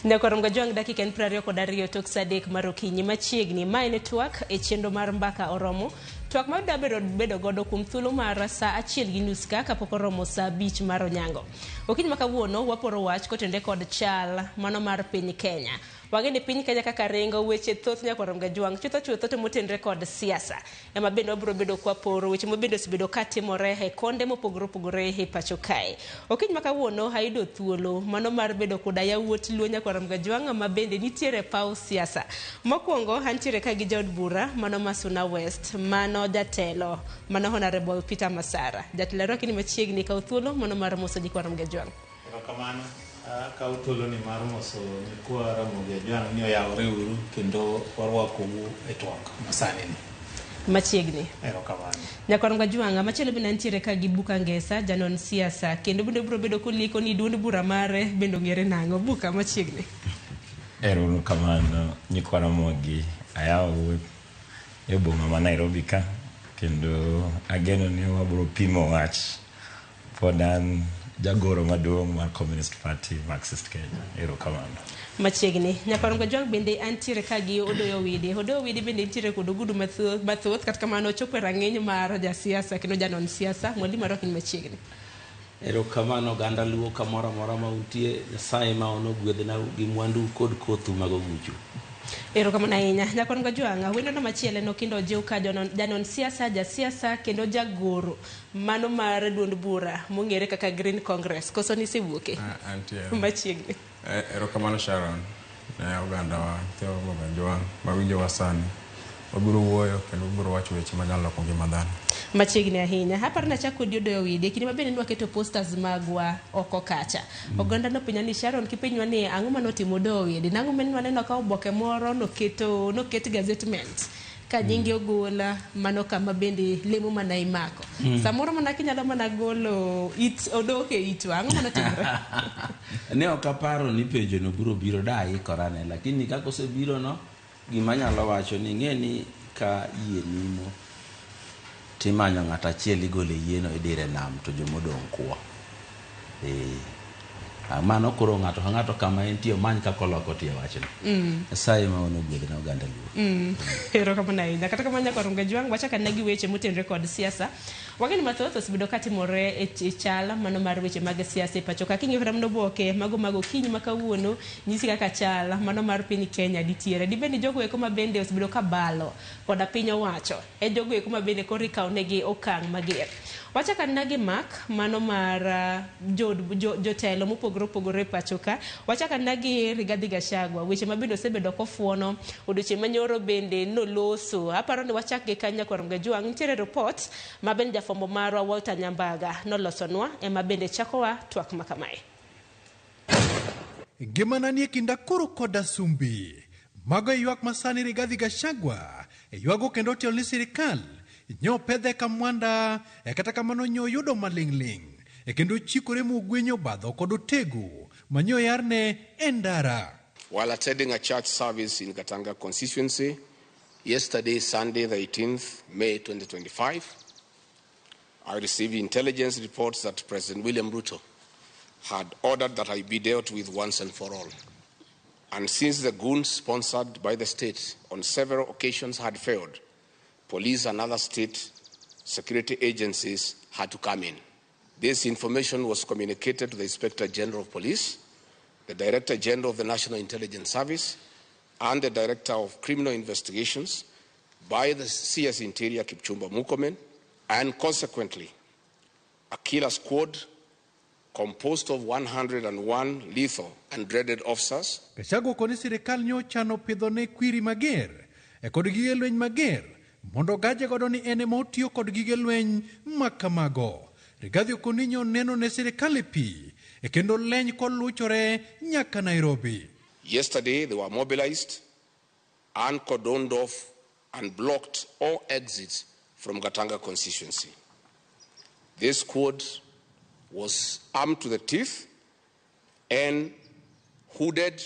Nyakwar Mgajwang' dakika en 22 tok saa 3 mar okinyi machiegni. Ma en twak e chenro mar Mbaka Oromo. Twak ma dabedo bedo godo kuom thuolo mar saa 1:30 ka kapok oromo saa 5 mar onyango. Okinyi ma kawuono waporo wach kotenore kod chal mano mar piny Kenya. Wang'e ni piny Kenya kaka ringo weche thoth Nyakwar Mgajwang' chutho chutho to motenore kod siasa. Ema bende wabiro bedo kwaporo weche mabende osebedo katimore e konde mopogore opogore e pacho kae. Okinyi ma kawuono ayudo thuolo mano mar bedo koda yawuot Luo Nyakwar Mgajwang' ma bende nitiere e paw siasa. Mokwongo antiere ka gi jaod bura mano ma Suna West, mano jatelo mano Honorable Peter Masara. Jatelo arwaki ni machiegni kaw thuolo mano mar moso Nyikwar Mgajwang'. Erokamano. Akawo thuoloni mar moso nyikwa Ramogi Ajwang' ni oyawore uru kendo warwakou e twak masani ni. Machiegni. Erokamano. Nyakwar Mgajwang'a, machielo bende antiere ka gi Buka Ngesa, janon siasa, kendo bende obiro bedo kolieko ni duond bura mare bende ong'ere nang'o. Buka, machiegni. Ero uru kamano nyikwa Ramogi, ayaw e boma ma Nairobi ka kendo ageno ni wabiro pimo wach. Pod an jagoro maduong' mar Communist Party Marxist Kenya. Erokamano. Machiegni. Nyakwar Mgajwang' bende antiere ka gi Odoyo Widi. Odoyo Widi bende nitiere kod ogudu mathoth kata kamano ochopo e rang'iny mar jasiasa kendo janon siasa. Mwalimu arwaki ni machiegni. Erokamano oganda Luo kamoro amora ma untie, Nyasaye ma ono gwedhnau gi mwandu kod kothu mag oguchu. Erokamano ahinya. Nyakwar Mgajwang', wendona machielo en Okindo Ojiw ka janon siasa, jasiasa kendo jagoro mano mar duond bura mong'ere kaka Green Congress. Koso nisewuoke? Antie. Machiegni. Erokamano Sharon ne ogandawa nyithind Mgajwang' mawinjowa sani. Wabiro wuoyo kendo wabiro wacho weche manyalo loko ngima dhano. Machiegni ahinya. Aparo ni achak kodi Odoyo Widi. E kinde ma bende nwaketo posters magwa oko kacha. Oganda nopenja ni Sharon kipenjwa ni ang'o mane otimo Odoyo Widi. Nang'o mane waneno ka oboke moro noketo noket gazetment ka nyinge ogol mano kama bende lemo mana imako. Samoro mana kinyalo mana golo it odok e itwa. Ang'o mane otimore? Ne ok aparo ni penjo no biro biro da aikora ne, lakini kaka osebiro no, gima anyalo wacho ni ing'e ni ka yie nimo timanyo ng'ato achiel igolo e yieno idire nam to jomodong' kwo. Mano koro ng'ato ka ng'ato kama entie omany kaka oloko tie wachno. Nyasaye ma ono gwedhna oganda Luo. Erokamano ahinya. Kata kamano Nyakwar Mgajwang' wachak ane gi weche motenore kod siasa. Wang'e ni mathoth osebedo katimore e chal mano mar weche mag siasa e pacho ka. King'iyo kata mana oboke mago mag okinyi ma kawuono nyisi kaka chal mano mar piny Kenya ditiere. Dibed ni jogo eko ma bende osebedo ka balo koda piny owacho e jogo eko ma bende koro ikawo negi okang' mager. Wachak anena gi mak mano mar jotelo mopogore opogore e pacho ka. Wachak anena gi Rigathi Gachagua, weche ma bende osebedo kofuono odiochieng' manyoro bende noloso. Aparo ni wachak gi kanyo Nyakwar Mgajwang'. Nitiere report ma bende jafwambo marwa Walter Nyambaga nolosonwa ema bende chakowa twak ma kamae. Ngimana nie kind akuru kod asumbi. Mago e ywak masani Rigathi Gachagua e ywago kendo otielo ni sirikal nyo pedhe ka mwanda e kata kamano nyo yudo maling'ling' e kendo chikore mugwenyo obadho kod otegu manyo yarne e ndara. While attending a church service in Gatanga constituency yesterday, Sunday, the 18th May 2025, I received intelligence reports that President William Ruto had ordered that I be dealt with once and for all. And since the goons sponsored by the state on several occasions had failed, police and other state security agencies had to come in. This information was communicated to the Inspector General of Police, the Director General of the National Intelligence Service, and the Director of Criminal Investigations by the CS Interior Kipchumba Murkomen, and consequently, a killer squad composed of 101 lethal and dreaded officers. Gachagua koni sirikal nyo chano pidho ne kwiri mager e kod gige lweny mager mondo gaje godo ni en ema otiyo kod gige lweny ma kamago. Rigathi okoni nyo neno ne sirikal e pi e kendo leny koluchore nyaka Nairobi. Yesterday they were mobilized and cordoned off and blocked all exits from Gatanga constituency. This squad was armed to the teeth and hooded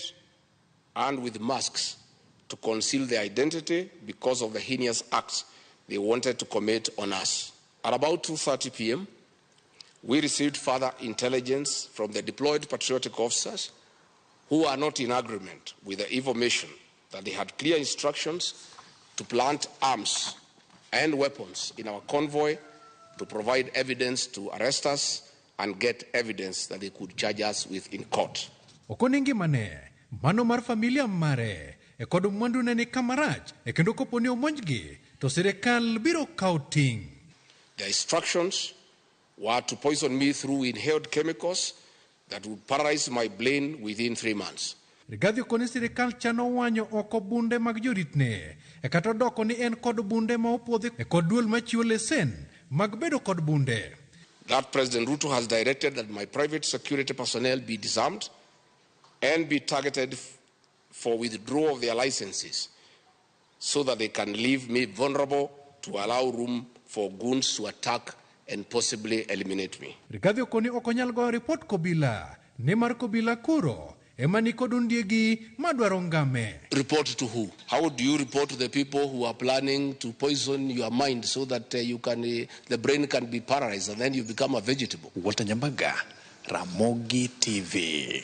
and with masks to conceal their identity because of the heinous acts they wanted to commit on us. At about 2:30 p.m., we received further intelligence from the deployed patriotic officers who are not in agreement with the information that they had clear instructions to plant arms and weapons in our convoy to provide evidence to arrest us and get evidence that they could charge us with in court. Okoni ngimane, mano mar familia mare, e kod mwandune ni kamarach, e kendo kopo ni omonjgi, to sirikal biro kawo ting'. Their instructions were to poison me through inhaled chemicals that would paralyze my brain within 3 months. Rigathi okoni sirikal chano wanyo oko bunde mag joritne, e kata odoko ni en kod bunde ma opuodhi e kod duol machiwo lesen mag bedo kod bunde. That President Ruto has directed that my private security personnel be disarmed and be targeted for withdrawal of their licenses so that they can leave me vulnerable to allow room for goons to attack and possibly eliminate me. Rigathi okoni ok onyal goyo ripot Kobila nimar Kobila kuro ema nikod ondiegi madwaro ngame. Report to who? How do you report to the people who are planning to poison your mind so that the brain can be paralyzed and then you become a vegetable? Walter Nyambaga, Ramogi TV.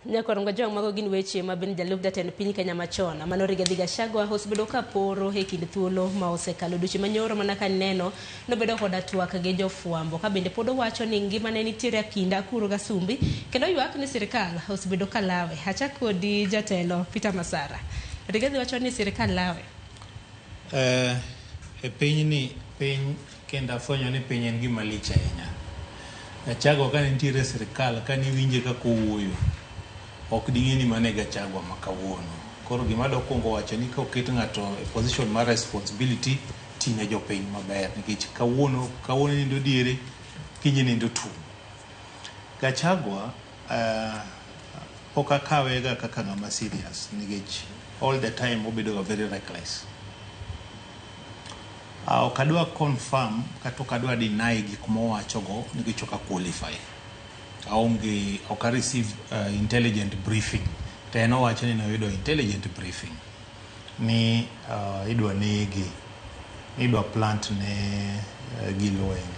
Nyakwar Ngwajwang', mago gin weche ma bende jalup jatend piny Kenya machon mano Rigathi Gachagua osebedo ka poro e kind thuolo ma osekalo dweche manyoro mana ka neno nobedo koda twak gi jofwambo ka bende pod owacho ni ngimane nitiere akinda kuro gasumbi kendo ywak ni sirikal osebedo ka lawe. Achak kodi, jatelo Peter Masara. Rigathi wacho ni sirikal lawe. E pinyni piny kendo afwenyo ni piny en gima lich ahinya. Gachagua kane nitiere e sirikal kane iwinje kaka owuoyo ok ding'e ni mano e Gachagua ma kawuono. Koro gima adwa kuongo wacho ni koket ng'ato e position mar responsibility tine jopiny maber nikech kawuono kawuono nindo diere kiny nindo tung'. Gachagua pok akawe ga kaka ng'ama serious nikech all the time obedo ga very reckless. Ok adwa confirm kata ok adwa deny gik mowachogo nikech ok a qualify. Aonge ok a receive intelligent briefing. To en owacho ni noyudo intelligent briefing ni idwa nege, ni idwa plant ne gi lweny.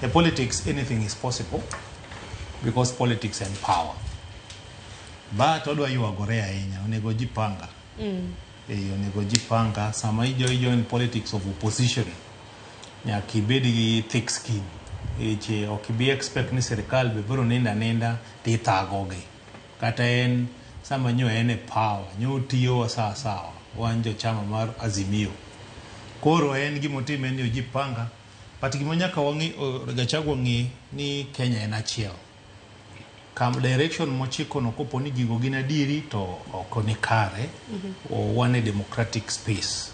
E politics anything is possible because politics and power. But odwa ywagore ahinya, onego jipanga. Onego jipanga sama ijo join politics of opposition nyaka ibed gi thick skin. Eche ok ibi expect ni sirikal be biro nindo aninda tithagogi. Kata en sama nyo en e power, nyo otiyowa sawa sawa, wan jo chama mar Azimio. Koro en gimotimo en ni ojipanga, but gima nyaka wang'i, Gachagua ng'i ni Kenya en achiel. Kam direction mochiko no kopo ni gigo gin adieri to ok ni kare. Wan e democratic space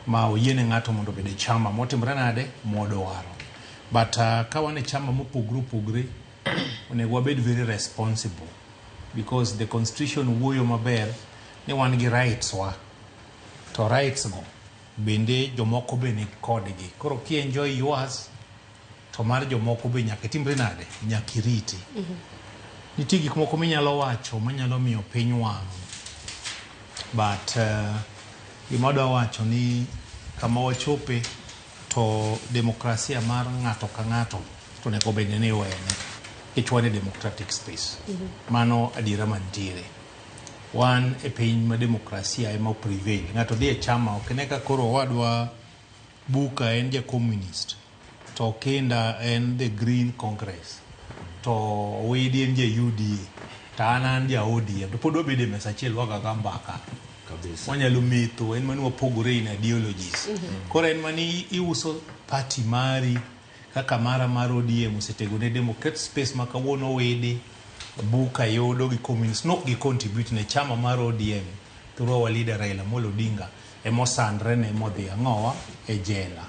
ma oyiene ng'ato mondo obed e chama motimre nade modwaro. But ka wan e chama mopogre opogre, onego wabed very responsible because the constitution wuoyo maber ni wan gi rights wa to rights go bende jomoko be ni kodgi. Koro ki enjoy yours to mar jomoko be nyaka itimri nade nyaka iriti. Nitie gik moko minyalo wacho manyalo miyo piny wang'. But gima adwa wacho ni kama wachope to demokrasia mar ng'ato ka ng'ato to onego bed ni iwene nikech wan e democratic space. Mano adiera mantiere. Wan e piny ma demokrasia ema prevail. Ng'ato dhi e chama ok ine ka koro owadwa Buka en ja communist to Kinda en the Green Congress to Owidi en ja UDA to an ja ODM to pod wabedo e mesa achiel wagaga mbaka. Kabisa. Wanyalo metho en mani wapogore in ideologies. Koro en mani iuso party mari kaka mara mar ODM osetego ne democrat space ma kawuono Owidi Buka yudo gi communist nok gi contribute ne chama mar ODM through our leader Raila Amolo Odinga emosandre ne modhi ang'owa e jela.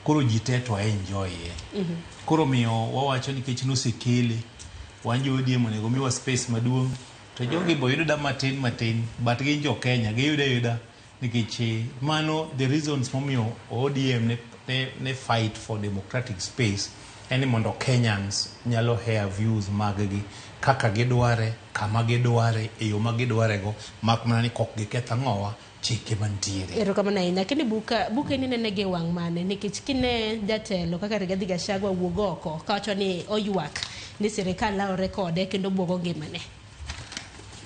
Koro ji te to enjoy ye. Koro miyo wawacho nikech nosekele wan jo ODM onego miwa space maduong' to jogi bo yudo da matin matin but gin jo Kenya giyudo ayuda nikech mano the reasons momiyo ODM ne fight for democratic space en ni mondo Kenyans nyalo hear views mag gi kaka gidware kama gidware e yo ma gidwarego mak mana ni kok giketh ang'owa chike mantiere. Erokamano ahinya. Kendo buka buke ni nene gi wang' mane nikech kine jatelo kaka Rigathi Gachagua wuog oko kawacho ni oywak ni sirikal lawore kode kendo buogo ngimane.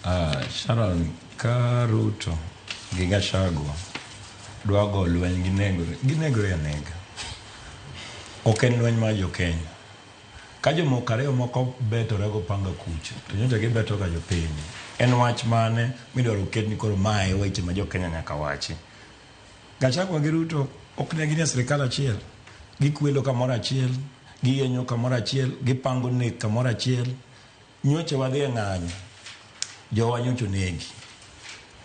Sharon, ka Ruto gi Gachagua dwa go lweny ginegore, ginegore anega. Ok en lweny mar jo-Kenya. Ka jomoko ariyo moko betore go panga kucha, to nyocha gibeto ga jopiny. En wach mane midwaro ket ni koro mae e weche ma jo-Kenya nyaka wachi? Gachagua gi Ruto ok ne gin e sirikal achiel. Gikwelo kamoro achiel, giyenyo kamoro achiel, gipango nek kamoro achiel. Nyocha wadhi e ng'anyo, jowa nyocha onegi.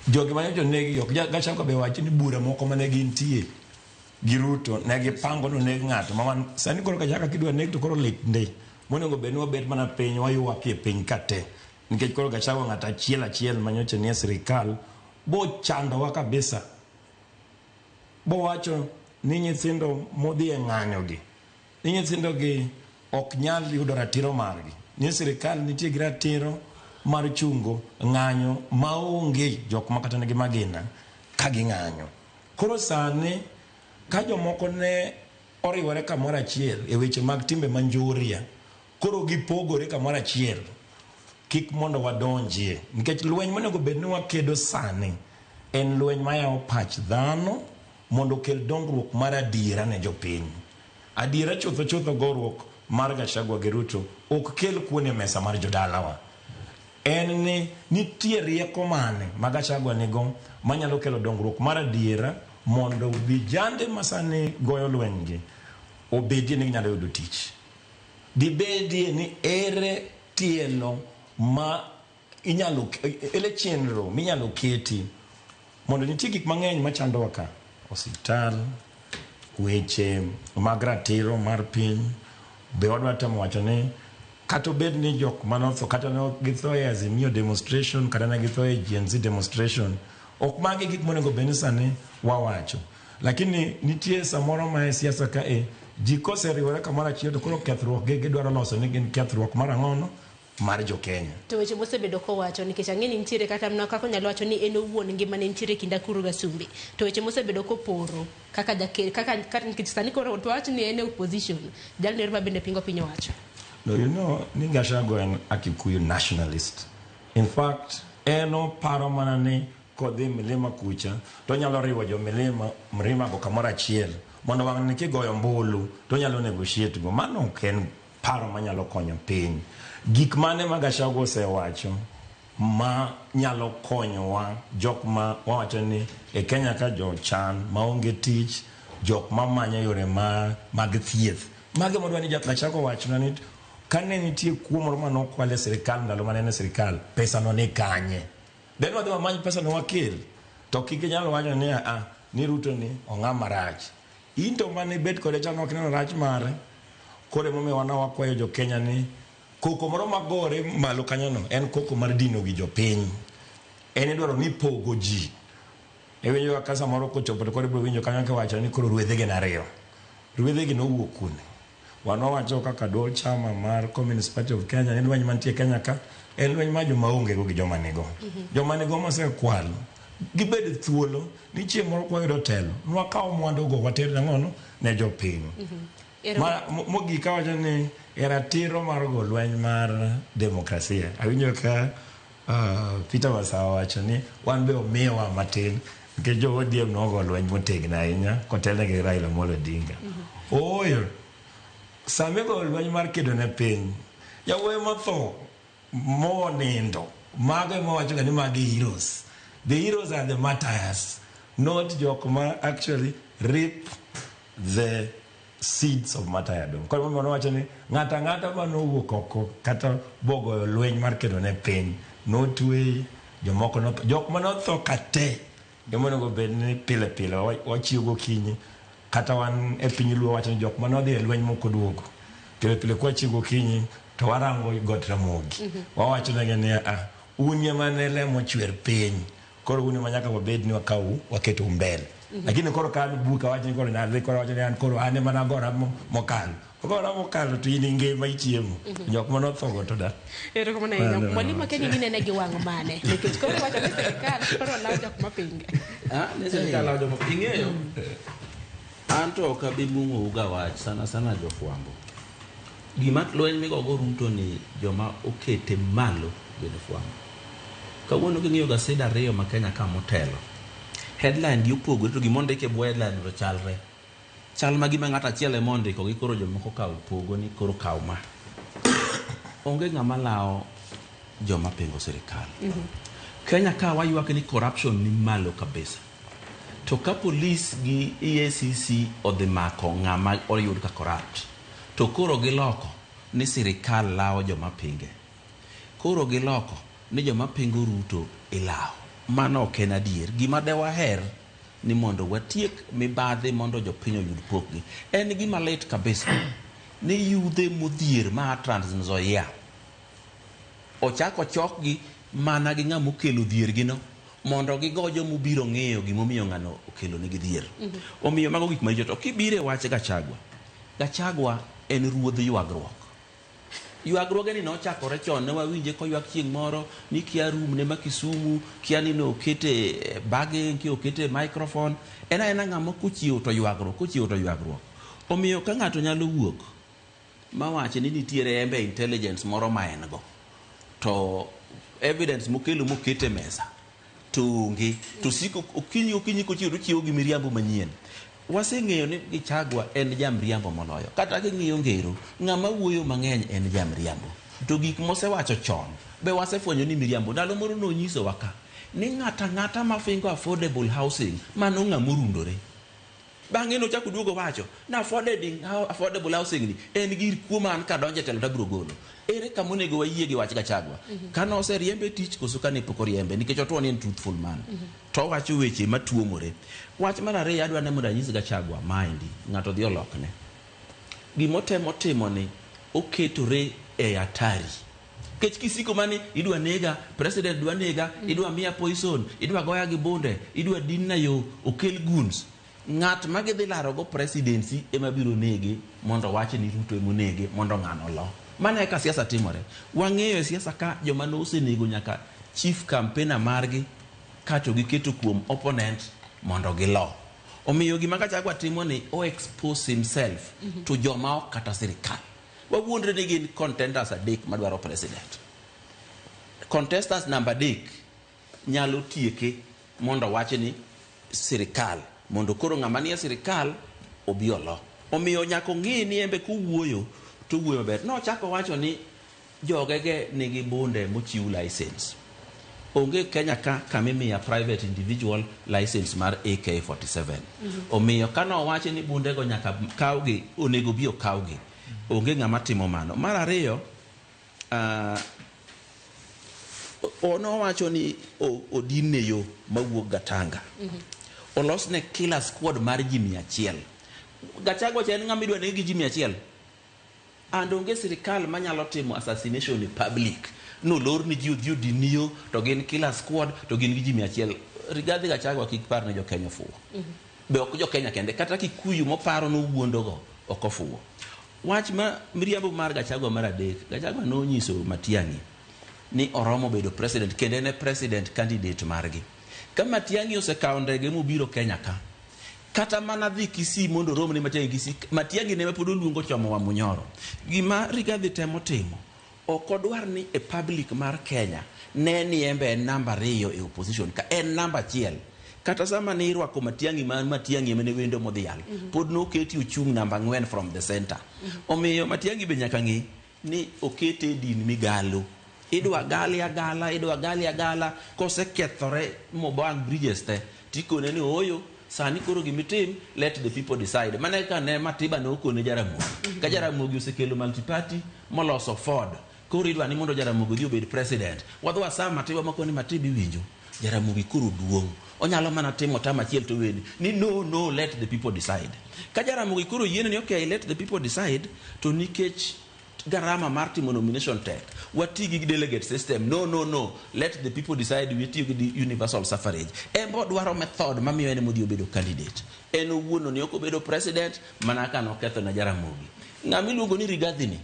Jogi ma nyocha onegi ok Gachagua be wacho ni bura moko mane gintie gi Ruto ne gipango ni oneg ng'ato ma wan sani koro Gachagua kidwa neg to koro lit ndi. Monego bed ni wabet mana piny waywakie piny ka te. Nikech koro Gachagua ng'ato achiel achiel ma nyocha nie sirikal bochandowa kabisa. Bowacho ni nyithindo modhi e ng'anyo gi, ni nyithindo gi ok nyal yudo ratiro margi. Ni sirikal nitie gi ratiro mar chungo ng'anyo maonge jok ma kata nigi magina ka ging'anyo. Koro sani ka jomoko ne oriwore kamoro achiel e weche mag timbe manjoria, koro gipogore kamoro achiel, kik mondo wadonjie. Nikech lweny monego bed ni wakedo sani en lweny mayawo pach dhano mondo okel dongruok mar adiera ne jopiny. Adiera chutho chutho goruok mar Gachagua gi Ruto ok kel kuon e mesa mar jodalawa. En ni nitie rieko mane ma Gachagua nigo manyalo kelo dongruok mar adiera mondo vijande masani goyo lweny gi obedie ni ginyalo yudo tich. Dibedie ni ere tielo ma inyalo, ere chenro minyalo keti mondo nitie gik mang'eny machandowa ka, osiptal, weche mag ratiro mar piny, be wadwa temo wacho ni kata obed ni jok manotho kata ne githo e Azimio demonstration kata ne githo e Gen Z demonstration, ok magi gik monego bed ni sani wawacho. Lakini nitie samoro ma e siasa ka e ji koseriwore kamoro achiel to koro kethruok gi gidwaro loso ni gin kethruok mar ang'ono mar jo Kenya. To weche mosebedo kowacho nikech ang'e ni nitiere kata mana kaka onyalo wacho ni en owuon ngimane nitiere kind akuru gasumbi. To weche mosebedo koporo kaka jaker kaka kaka nikech sani koro to wach ni en e opposition jalno ero ma bende pingo piny owacho. No, you know, ni Gachagua en a Kikuyu nationalist. In fact, en oparo mana ni kodhi milima kucha to onyalo riwo jo milima mlima go kamoro achiel mondo wang' ni kigoyo ombulu to onyalo negotiate go. Mano ok en paro manyalo konyo piny. Gik mane ma Gachagua osewacho ma nyalo konyowa jok ma wawacho ni e Kenya ka jochan maonge tich, jok mamanyo yore ma mag thieth. Mago ema wadwa ni Gachagua owachna ni kane nitie kuo moro mane okwal e sirikal ndalo mane en e sirikal, pesa no ni kanye? Then wadhi wamany pesa no wakel. To kik inyal wacho ni a ni Ruto ni ong'ama marach. In to mane ibet kode cha nok ineno rach mare. Koro emomiyo wan wakwayo jo Kenya ni koko moro magore malo kanyono en koko mar dino gi jopiny. En idwaro ni pogo ji. Iwinjo ka samoro kochopo to koro ibiro winjo kanyo kiwacho ni koro ruedhe gin ariyo. Ruedhe gi nowuok kune? Wan wawacho kaka duol chama mar Communist Party of Kenya ni lweny mantie Kenya ka en lweny mar joma onge go gi joma nigo. Joma nigo mosekwalo gibed thuolo ni chieng' moro kwayudo telo nwakaw mwandu go water nang'ono ne jopiny. Mogik awacho ni e ratiro mar go lweny mar demokrasia. Awinjo ka Peter Masawa wacho ni wan be omiwa matin nikech jo ODM nogo lweny motegno ahinya kotelne gi Raila Amolo Odinga. Ooyo, sama igoyo lweny mar kedo ne piny, yawuoyi motho monindo, mago ema wachoga ni magi heroes. The heroes are the martyrs, not jok ma actually reap the seeds of martyrdom. Koro emomiyo nowacho ni ng'ato ang'ata manowuok oko kata bogoyo lweny mar kedo ne piny notweyi, jomoko notho, jok manotho ka te ema onego bed ni pile pile wachiew gokinyi kata wan e piny luo wacho ni jok manodhi e lweny mok oduogo pile pile kwachiew gokinyi to warango got Ramogi wawacho negi ni a un ema ne lemo chwer piny koro un ema nyaka wabed ni wakawu waketou mbele. Lakini koro ka an buka wacho ni koro nadhi koro wacho ni an koro an ema nagora mokalo. Ogora mokalo to in ingima ichiemo. Jok manotho go to da. Erokamano ahinya. Mwalimu akia ni inene gi wang' mane nikech koro iwacho ni sirikal koro lawo jok mapinge. Ah, ni sirikal lawo jok mapinge. Ing'eyo, an to ok abi mung'ou ga wach sana sana jofwambo. Gima lweny migogo Ruto ni joma okete malo gin fwambo. Kawuono king'iyo gasede ariyo ma Kenya ka motelo, headline gi opogore to gima ondik e bwo headline to chalre. Chal ma gima ng'ato achiel ema ondiko gi koro jomoko kawo pogo ni koro kaw ma. Onge ng'ama lawo joma pingo sirikal. Kenya ka waywak ni corruption ni malo kabisa. To ka polis gi EACC odhi mako ng'ama oyud ka corrupt, to koro giloko ni sirikal lawo joma pinge. Koro giloko ni joma pingo Ruto ilawo. Mano ok en adier. Gima de waher ni mondo watiek mibadhi mondo jopiny oyud pokgi. En gima lit kabisa ni yudhe modhier ma Trans Nzoia ochak ochokgi mana gi ng'ama okelo dhier gino mondo gigo jomobiro ng'iyo gimomiyo ng'ano okelo negi dhier. Omiyo mago gik maricho. To kibiro e wach Gachagua, Gachagua en ruodh ywagruok. Ywagruoge ni nochakore chon, ne wawinje koywak chieng' moro ni kia room ne ma Kisumu, kia ni nokete bage, kia okete microphone. En aena ng'ama kochiew to ywagruok, kochiew to ywagruok. Omiyo ka ng'ato nyalo wuok mawach ni nitiere embe intelligence moro ma en go, to evidence mokelo mokete mesa to onge, to siko okinyi okinyi kochiew to ochiewo gi miriambo manyien. Waseng'eyo ni Gachagua en jamriambo moloyo. Kata king'iyo ngero, ng'ama wuoyo mang'eny en jamriambo. To gik mosewacho chon be wasefwenyo ni miriambo. Ndalo moro nonyisowa ka ni ng'ata ng'ata mafingo affordable housing mano ng'ama orundore. Bang'e nochako oduogo wacho ni affordable housing ni en gir kuo ma an kadonjo e telo to abiro golo. Ere kama onego wayie gi wach Gachagua? Kane oseriembe e tich koso kane pok oriembe? Nikech otuo ni en truthful man. To owacho weche matuomore. Wach mar ariyo adwa ni mondo anyis Gachagua maendi, ng'ato dhi olokne. Gimotemo timo ni oketore e hatari. Nikech kisiko mani idwa nega, president dwa nega, idwa miya poison, idwa goya gi bunde, idwa dinna yo, okel goons. Ng'at ma gidhi larogo presidency ema biro nege mondo wach ni Ruto ema onege mondo ng'ano lo. Mano eka siasa timore. Wang'eyo e siasa ka joma nosenego nyaka chief campaigner margi kato giketo kuom opponent mondo gilo. Omiyo gima Gachagua timo ni o expose himself to joma ok kata sirikal. Wawuondre ni gin contenders adek madwaro president. Contestants namba adek nyalo tieke mondo wach ni sirikal mondo koro ng'ama nie sirikal obi olo. Omiyo nyaka ong'i ni embe kowuoyo to owuoyo maber. Nochako wacho ni jogege nigi bunde mochiw license. Onge Kenya ka kamimiya private individual license mar AK47. Omiyo kanowachi ni bundego nyaka kawgi, onego bi okawgi. Onge ng'ama timo mano. Mar ariyo, nowacho ni odinne yo mawuok Gatanga. Olosne killer squad mar ji 100. Gachagua cha en ng'ama idwa neg gi ji 100. And onge sirikal manyalo timo assassination e public. Nolor ni ji odhi odin yo to gin killer squad to gin gi ji 100. Rigathi Gachagua kik par ni jo Kenya ofuwo. Be ok jo Kenya kende, kata Kikuyu moparo nowuondogo ok ofuwo. Wach ma miriambo mar Gachagua mar adek, Gachagua nonyiso Matiang'i ni oromo bedo president kendo en e president candidate margi. Ka Matiang'i osekawo ndege mobiro Kenya ka, kata mana dhi Kisii mondo orom ne Matiang'i Kisii, Matiang'i ne pod oluongo chomo Wamunyoro. Gima Rigathi temo timo, ok odwar ni e public mar Kenya ne ni embe en namba ariyo e opposition ka en namba achiel. Kata sama ne irwako Matiang'i ma Matiang'i ema ne wendo modhial, pod noketi ochung' namba 4 from the center. Omiyo Matiang'i be nyaka ng'e ni okete e din migalo. Idwa gali agala, idwa gali agala, kosekethore mobang bridges te, tikone ni ooyo, sani koro gimitim, let the people decide. Mano eka ne Matiba ne okone Jaramogi. Ka Jaramogi osekelo multi-party, moloso Ford, koro idwa ni mondo Jaramogi odhi obed president. Wadhi wasa Matiba makoni Matiba iwinjo, Jaramogi koro duong'. Onyalo mana timo tam achiel to weni ni no, no, let the people decide. Ka Jaramogi koro yiene ni okay, let the people decide, to nikech garama mar timo nomination tek, wati gi delegate system. No, no, no, let the people decide, watiyo gi universal suffrage. En bo dwaro method mamiyo en modhi obedo candidate. En owuon ni ok obedo president mana ka noketho na Jaramogi. Ng'ama iluongo ni Rigathi ni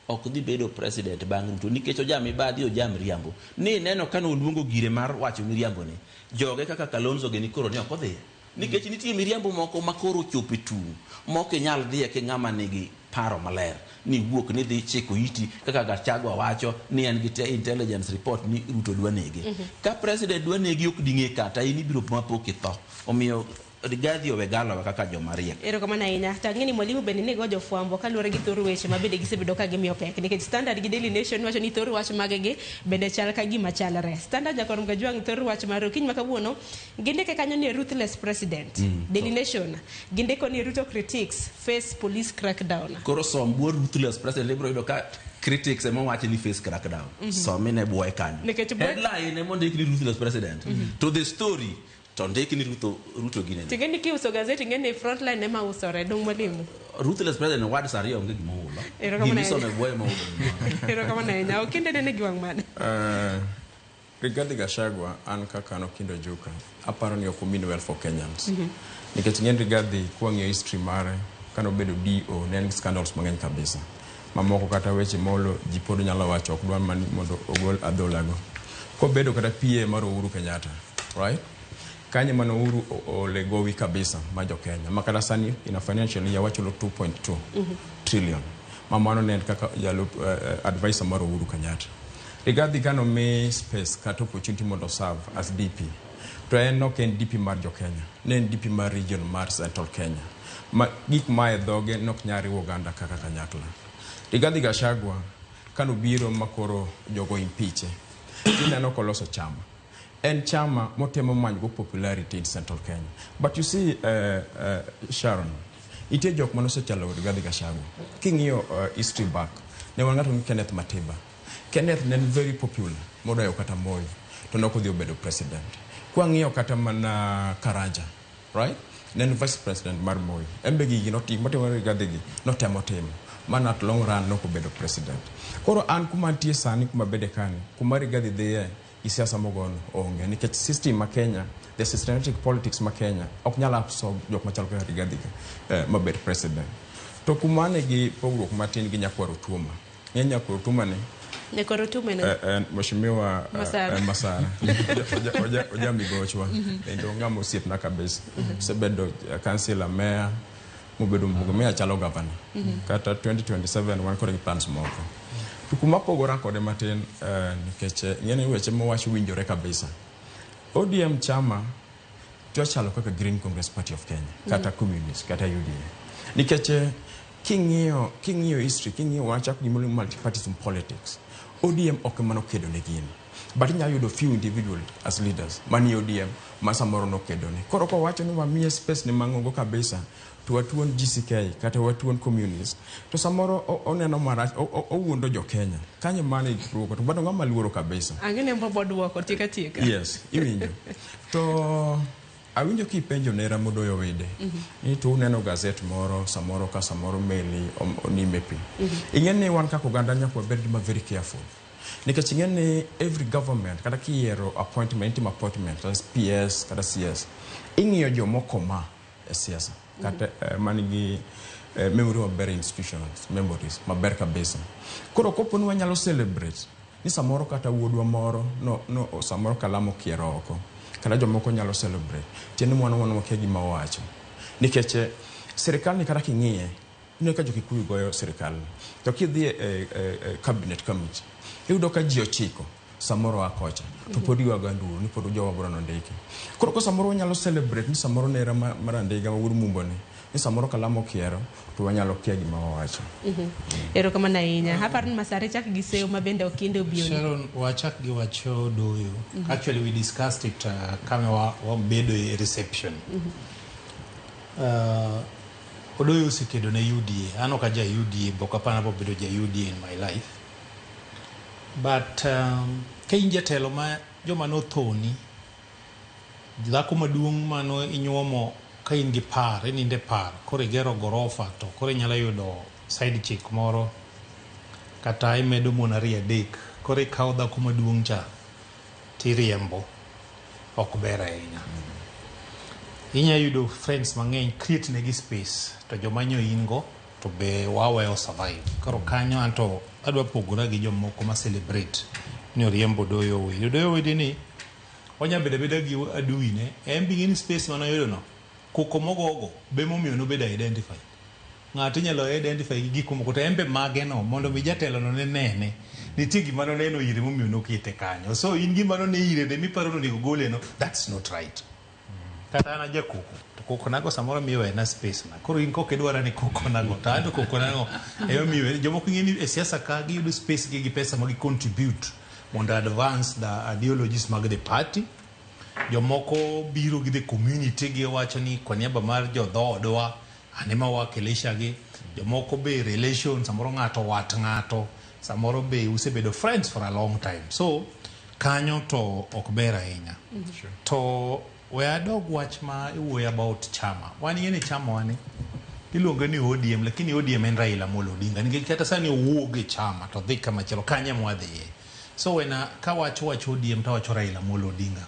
ok dhi bedo president bang' Ruto nikech ojam mibadhi, ojam miriambo. Ni neno ka noluongo gire mar wacho miriambo ni, joge kaka Kalonzo gini koro ne ok odhi. Nikech nitie miriambo moko ma koro ochopo e tung' mok inyal dhiye ki ng'ama nigi paro maler ni wuok ni dhi chiko iti kaka Gachagua wacho ni en gi intelligence report ni Ruto dwa nege. Ka president dwa negi ok ding'e kata in ibiro mapo kitho. Omiyo Rigathi owe galowa kaka joma riek. Erokamano ahinya. To ang'e ni mwalimu bende nego jofwambo kaluwore gi thor weche ma bende gisebedo ka gimiyo pek. Nikech Standard gi Daily Nation wacho ni thor wach maggi bende chal ka gima chalre. Standard Jakor Mgajwang' thor wach mar okinyi ma kawuono gindike kanyo ni ruthless president. Daily Nation gindiko ni Ruto critics face police crackdown. Koro som buo ruthless president ibiro yudo ka critics ema wacho ni face crackdown. Som ine buoye kanyo. Nikech buoye- Headline ema ondik ni ruthless president. To the story to ondik ni Ruto ginene. Ting'e ni kiuso gazeti ing'e ni frontline ema usore. Dong mwalimu. Ruthless president words ariyo onge gima ohulo. Erokamano Gima isomo ahinya. e buoye ema ohulo. Erokamano ahinya. Okinde nene gi wang' mane. Rigathi Gachagua an kaka an Okindo Juka aparo ni ok mean well for Kenyans. Nikech ing'e ni Rigathi kwang'iyo history mare kanobedo DO ne en gi scandals mang'eny kabisa. Mamoko kata weche molo ji pod nyalo wacho ok dwar mani mondo ogol adholago. Kobedo kata PA mar Uhuru Kenyatta, right? Kanyo mane Uhuru ole gowi kabisa ma jo Kenya. Ma kata sani in a financial year wachulo 2.2 trillion. Ma mano ne en kaka jalup advisor mar Uhuru Kenyatta. Rigathi kanomi space kata opportunity mondo serve as DP to en ok en DP mar jo Kenya, ne en DP mar region mar Central Kenya. Ma gik ma e dhoge nok nyal riwo oganda kaka kanyakla. Rigathi Gachagua kanobiro makoro jogo impeach ineno koloso chama. En chama motemo manyogo popularity in Central Kenya. But you see, Sharon, nitie jok manosechalo Rigathi Gachagua. King'iyo history back, ne wan ng'ato ni Kenneth Matiba. Kenneth ne en very popular moloyo kata Moi to nok odhi obedo president. Kwang'iyo kata mana Karanja, right? Ne en vice president mar Moi. En be gigi gik motimo Rigathi gi notemo timo. Mana at long run nok obedo president. Koro an kuma antie sani kuma bede kani, kuma Rigathi dhiye gi siasa mogono onge nikech system ma Kenya, the systematic politics ma Kenya ok nyal absorb jok machalo kaka Rigathi ga mabed president. To kuma ane gi pogruok matin gi Nyakwar Otuoma. Ng'e Nyakwar Otuoma ni Nyakwar Otuoma en Mheshimiwa Masara. Masara. Oja migochwa. Kendo ng'ama osiepna kabisa. Osebedo councillor, mayor, mobedo mbunge, mayor chalo governor. Kata 2027 wan kode gi plans moko. To kuma pogora kode matin nikech ing'e ni weche mowacho winjore kabisa. ODM chama chalo kaka Green Congress Party of Kenya, kata Communist, kata UDA. Nikech king'iyo history, king'iyo wachako gimoro multipartyism politics, ODM ok ema nokedo ne gini. But inyalo yudo few individual as leaders manie ODM ma samoro nokedo ne. Koro kowacho ni wamiye space ne mang'ongo kabisa to watuon GCK kata watuon communist to samoro oneno marach owuondo jo Kenya. Kanyo mane duoko to bado ng'ama luoro kabisa. Ang'e ni mbobo duoko tieka tieka. Yes, iwinjo. To awinjo kipenjo nera Modoyo Wede ni to uneno gazet moro samoro ka samoro meli onime pi. Ing'e ni wan kaka oganda nyaka wabed ma very careful. Nikech ing'e ni every government kata kiyiero appointment, itimo appointment kata PS kata CS, ing'iyo jomoko ma e siasa kata man gi memory maber institutions, memories maber kabisa. Koro kopo ni wanyalo celebrate ni samoro kata wuodwa moro no samoro kalam okiero oko kata jomoko nyalo celebrate tiende ni wan wakia gima owacho nikech sirikal ni kata king'iye ineno ka jo-Kikuyu goyo sirikal ni to kidhi e cabinet committee iyudo ka ji ochiko samoro a kocha to pod ywago nduru ni pod jowa bro nondiki koro ko samoro wanyalo celebrate ni samoro nera mar Andiga ma wuod Mumbo ni ni samoro kalam okiero to wanyalo kia gima wawacho. Erokamano ahinya. Aparo ni Masare chak gi seyo ma bende Okinde obironi. Sharon, wachak gi wacho doyo. Actually, we discussed it kame wabedo e reception. Odoyo osekedo ne UDA. An ok aja UDA, bok apana bobedo ja UDA in my life. But ka in jatelo ma joma nothoni, dhako maduong' mano inyuomo ka in gi par, ininde par, koro igero gorofa to koro inyalo yudo side chick moro kata imedo mon ariyo adek koro ikawo dhako maduong' cha tiriembo ok ber ahinya. Inya yudo friends mang'eny create negi space to joma nyo in go to be waweyo survive. Koro kanyo anto adwa pogora gi jomoko ma celebrate ni oriembo Odoyo Owidi. Odoyo Owidi ni onya bedo abeda gi adui ne en be ing'e ni space manoyudo no koko mogogo be momiyo nobedo identified. Ng'ato inyalo identify gi gik moko to en be mage no mondo mi jatelo no ne nene. Nitie gima noneno ire momiyo nokete kanyo. So in gima none ire de miparo ni onego gole no, that's not right. Kata an ajakoko to koko nago samoro miyo wena space na. Koro in kok idwara ni koko nago to an to koko nago ema miyo jomoko ing'e ni e siasa ka giyudo space gi gi pesa ma gi contribute mondo advance the ideologies mag the party. Jomoko biro gi the community, giwacho ni kwa niaba mar jodhoodwa an ema wakilisha gi. Jomoko be relation, samoro ng'ato wat ng'ato, samoro be usebedo friends for a long time, so kanyo to ok ber ahinya. To we adog wach ma iwuoyo about chama. Wan ing'e ni chama wani iluonge ni ODM, lakini ODM en Raila Amolo Odinga, nikech kata sani owuog e chama to dhi kamachielo kanye mwadhiye. So wena kawacho wach ODM to awacho Raila Amolo Odinga.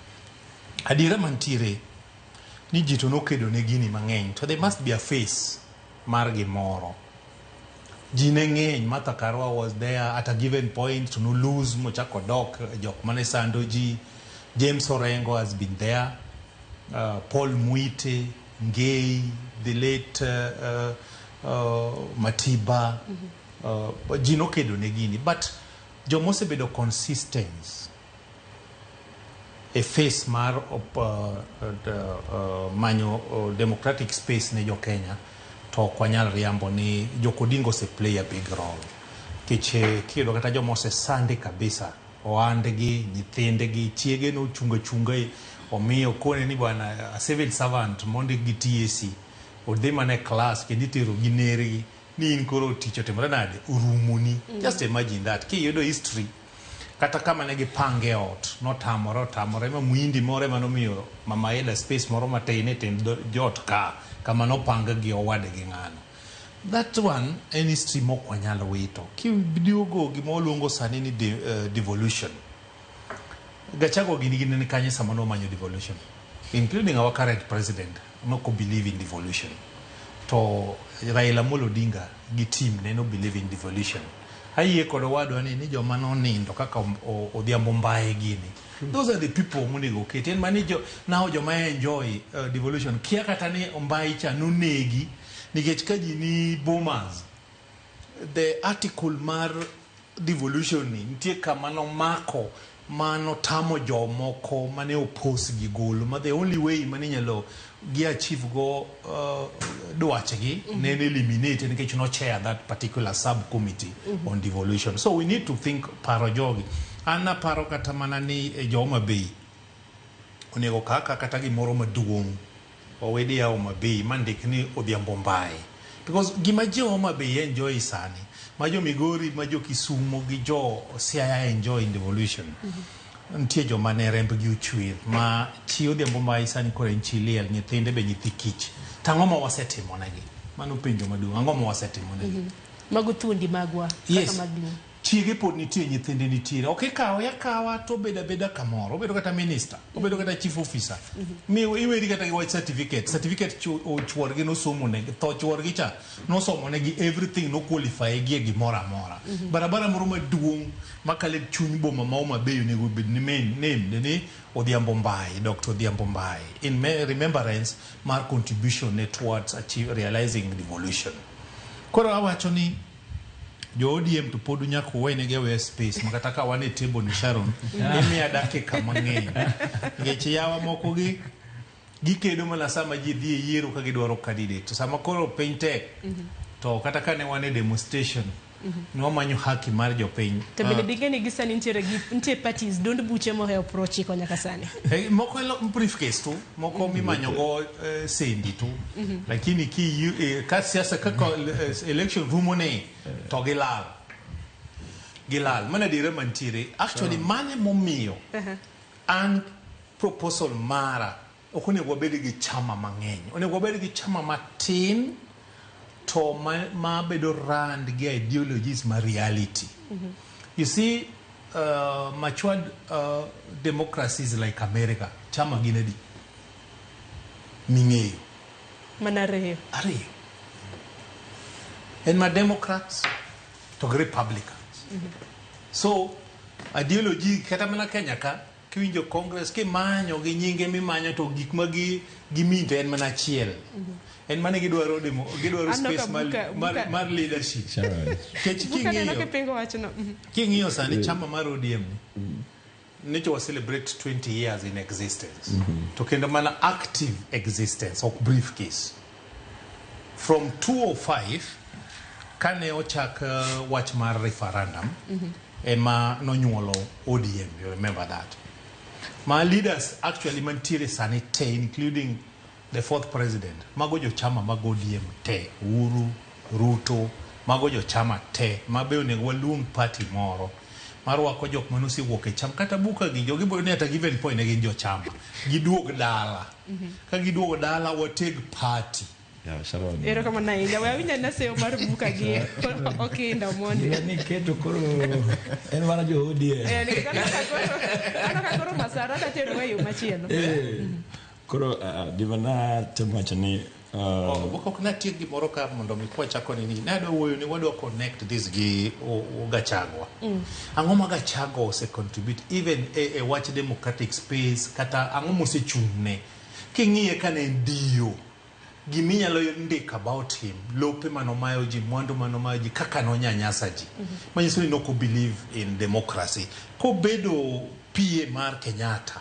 Adiera mantiere ni ji to nokedo ne gini mang'eny, to there must be a face mar gimoro. Ji ne ng'eny. Martha Karua was there at a given point to no lose mochako dok jok mane sando ji. James Orengo has been there, Paul Muite, Ngei, the late Matiba. Ji nokedo ne gini, but jomosebedo consistent e face mar manyo democratic space ne jo Kenya, to ok wanyal riambo ni Jok Odinga ose play a big role, nikech kiyudo kata joma osesandi kabisa, ohandgi, nyithindgi, chiege nochungo achunga omiyo kone ni bwana, a civil servant mondik gi TSC odhi mana e class kendo itero gi nergi ni in koro tich otimore nade orumoni. Just imagine that. Kiyudo history kata kama ne gipange ot notamore otamore ma muhindi moro ema nomiyo mama Ida space moro matin e tiend jot ka kama nopang gi owadgi ng'ano. That one en history mok wanyal wito. Kiduogo gima waluongo sani ni devolution, Gachagua gini gini ni kanye sama nomanyo devolution, including our current president noko believe in devolution, to Raila Amolo Odinga gi team ne no believe in devolution. Ayie kod owadwa ni joma nonindo kaka Odhiambo Mbaye gini, those are the people monego oketi en mani jo now joma enjoy devolution kia kata ni Mbaye cha nonegi nikech ka ji ni boomers. The article mar devolution ni nitie kama nomako manotamo jomoko mane oppose gi golo ma the only way mane inyalo gi achieve go dwachgi ne en eliminate nikech no chair that particular subcommittee on devolution. So we need to think paro jogi. An naparo kata mana ni jo Homa Bay onego kaka kata gimoro maduong' owedi ya Homa Bay mandik ni Odhiambo Mbaye, because gima jo Homa Bay enjoy sani, ma jo Migori, ma jo Kisumo gi jo Siaya enjoy in devolution, nitie joma ne rembgi ochwer ma chi Odhiambo Mbaye sani koro en chi liel, nyithinde be nyithi kich. To ang'o ma wasetimonegi? Mano penjo maduong'. Ang'o ma wasetimonegi? Mago thuondi magwa kaka mag Luo. Chiege pod nitie, nyithinde nitiere. Ok ikawe akawa to obedo abeda kamoro, obedo kata minister, obedo kata chief officer, mi iweri kata gi wach certificate. Certificate chuorgi nosomo negi, tho chuorgi cha nosomo negi everything, no qualify gi e gimoro amora. Barabara moro maduong' makalo e chuny boma ma Homa Bay onego bed ni main name ni Odhiambo Mbaye, Dr. Odhiambo Mbaye, in remembrance mar contribution ne towards achieve, realizing devolution. Koro awacho ni jo ODM to pod nyaka uwenegi aweya space ma kata ka wan e table ni Sharon imiya dakika mang'eny, nikech yawa moko gi gikedo mana sama ji dhi e yiero ka gidwaro candidate, to sama koro piny tek to kata ka ne wan e demonstration ne wamanyo haki mar jopiny. To bende dinge ni gi sani nitiere gi nitie parties duond buche mohewo 90 nyaka sani. Moko briefcase tu, moko mimanyo go sendi tu, lakini ki ka siasa kaka election rumo ne to gilal gilal. Mana adiera mantiere actually mane momiyo an proposal mara ok onego wabed gi chama mang'eny, onego wabed gi chama matin to ma bedo rand gi ideologies ma reality. You see, matured democracies like America, chama gin adi ming'eyo? Mana ariyo. Ariyo, en ma Democrats to gi Republicans. So ideology kata mana Kenya ka Kiwinjo Congress kimanyo gi nyinge mimanyo to gik ma gi gimean to en mana achiel. En mana gidwaro demo, gidwaro Aneno ka space mar, buka- mar, buka- mar leadership. Sharon. Nikech Buka neno king'iyo kipingo wachno. King'iyo sani chama mar ODM ni nyocha wa celebrate 20 years in existence. To kendo mana active existence, ok briefcase. From 2005 kane ochak wach mar referendum ema nonyuolo ODM, you remember that. Ma leaders actually mantiere sani te, including the fourth president, mago jochama mag ODM te, Uhuru, Ruto, mago jochama te, ma be onego waluong party moro marwako jok manosewuok e chama kata buka gi jogi bo ni at a given point ne gin jochama giduog dala ka giduogo dala wateg party. Yeah, Sharon. Erokamano ahinya. We awinj ane seyo mar buka gi Okinda Omondi. Gima ni keto koro en mana jo ODM. Nikech aneno ka koro masara da terowa e yo machielo. Koro gima natemo wacho ni Oh, ok natiek gimoro ka mondo mi kwachako nini nadwa wuoyo ni wadwa connect this gi Gachagua. Ang'o ma Gachagua ose contribute even e wach democratic space kata ang'o mosechung'ne king'iye ka ne en dio giminyalo ndiko about him, lope manomayo ji, mwandu manomayo ji, kaka nonyanyasa ji, manyiso ni nok believe in democracy. Kobedo PA mar Kenyatta,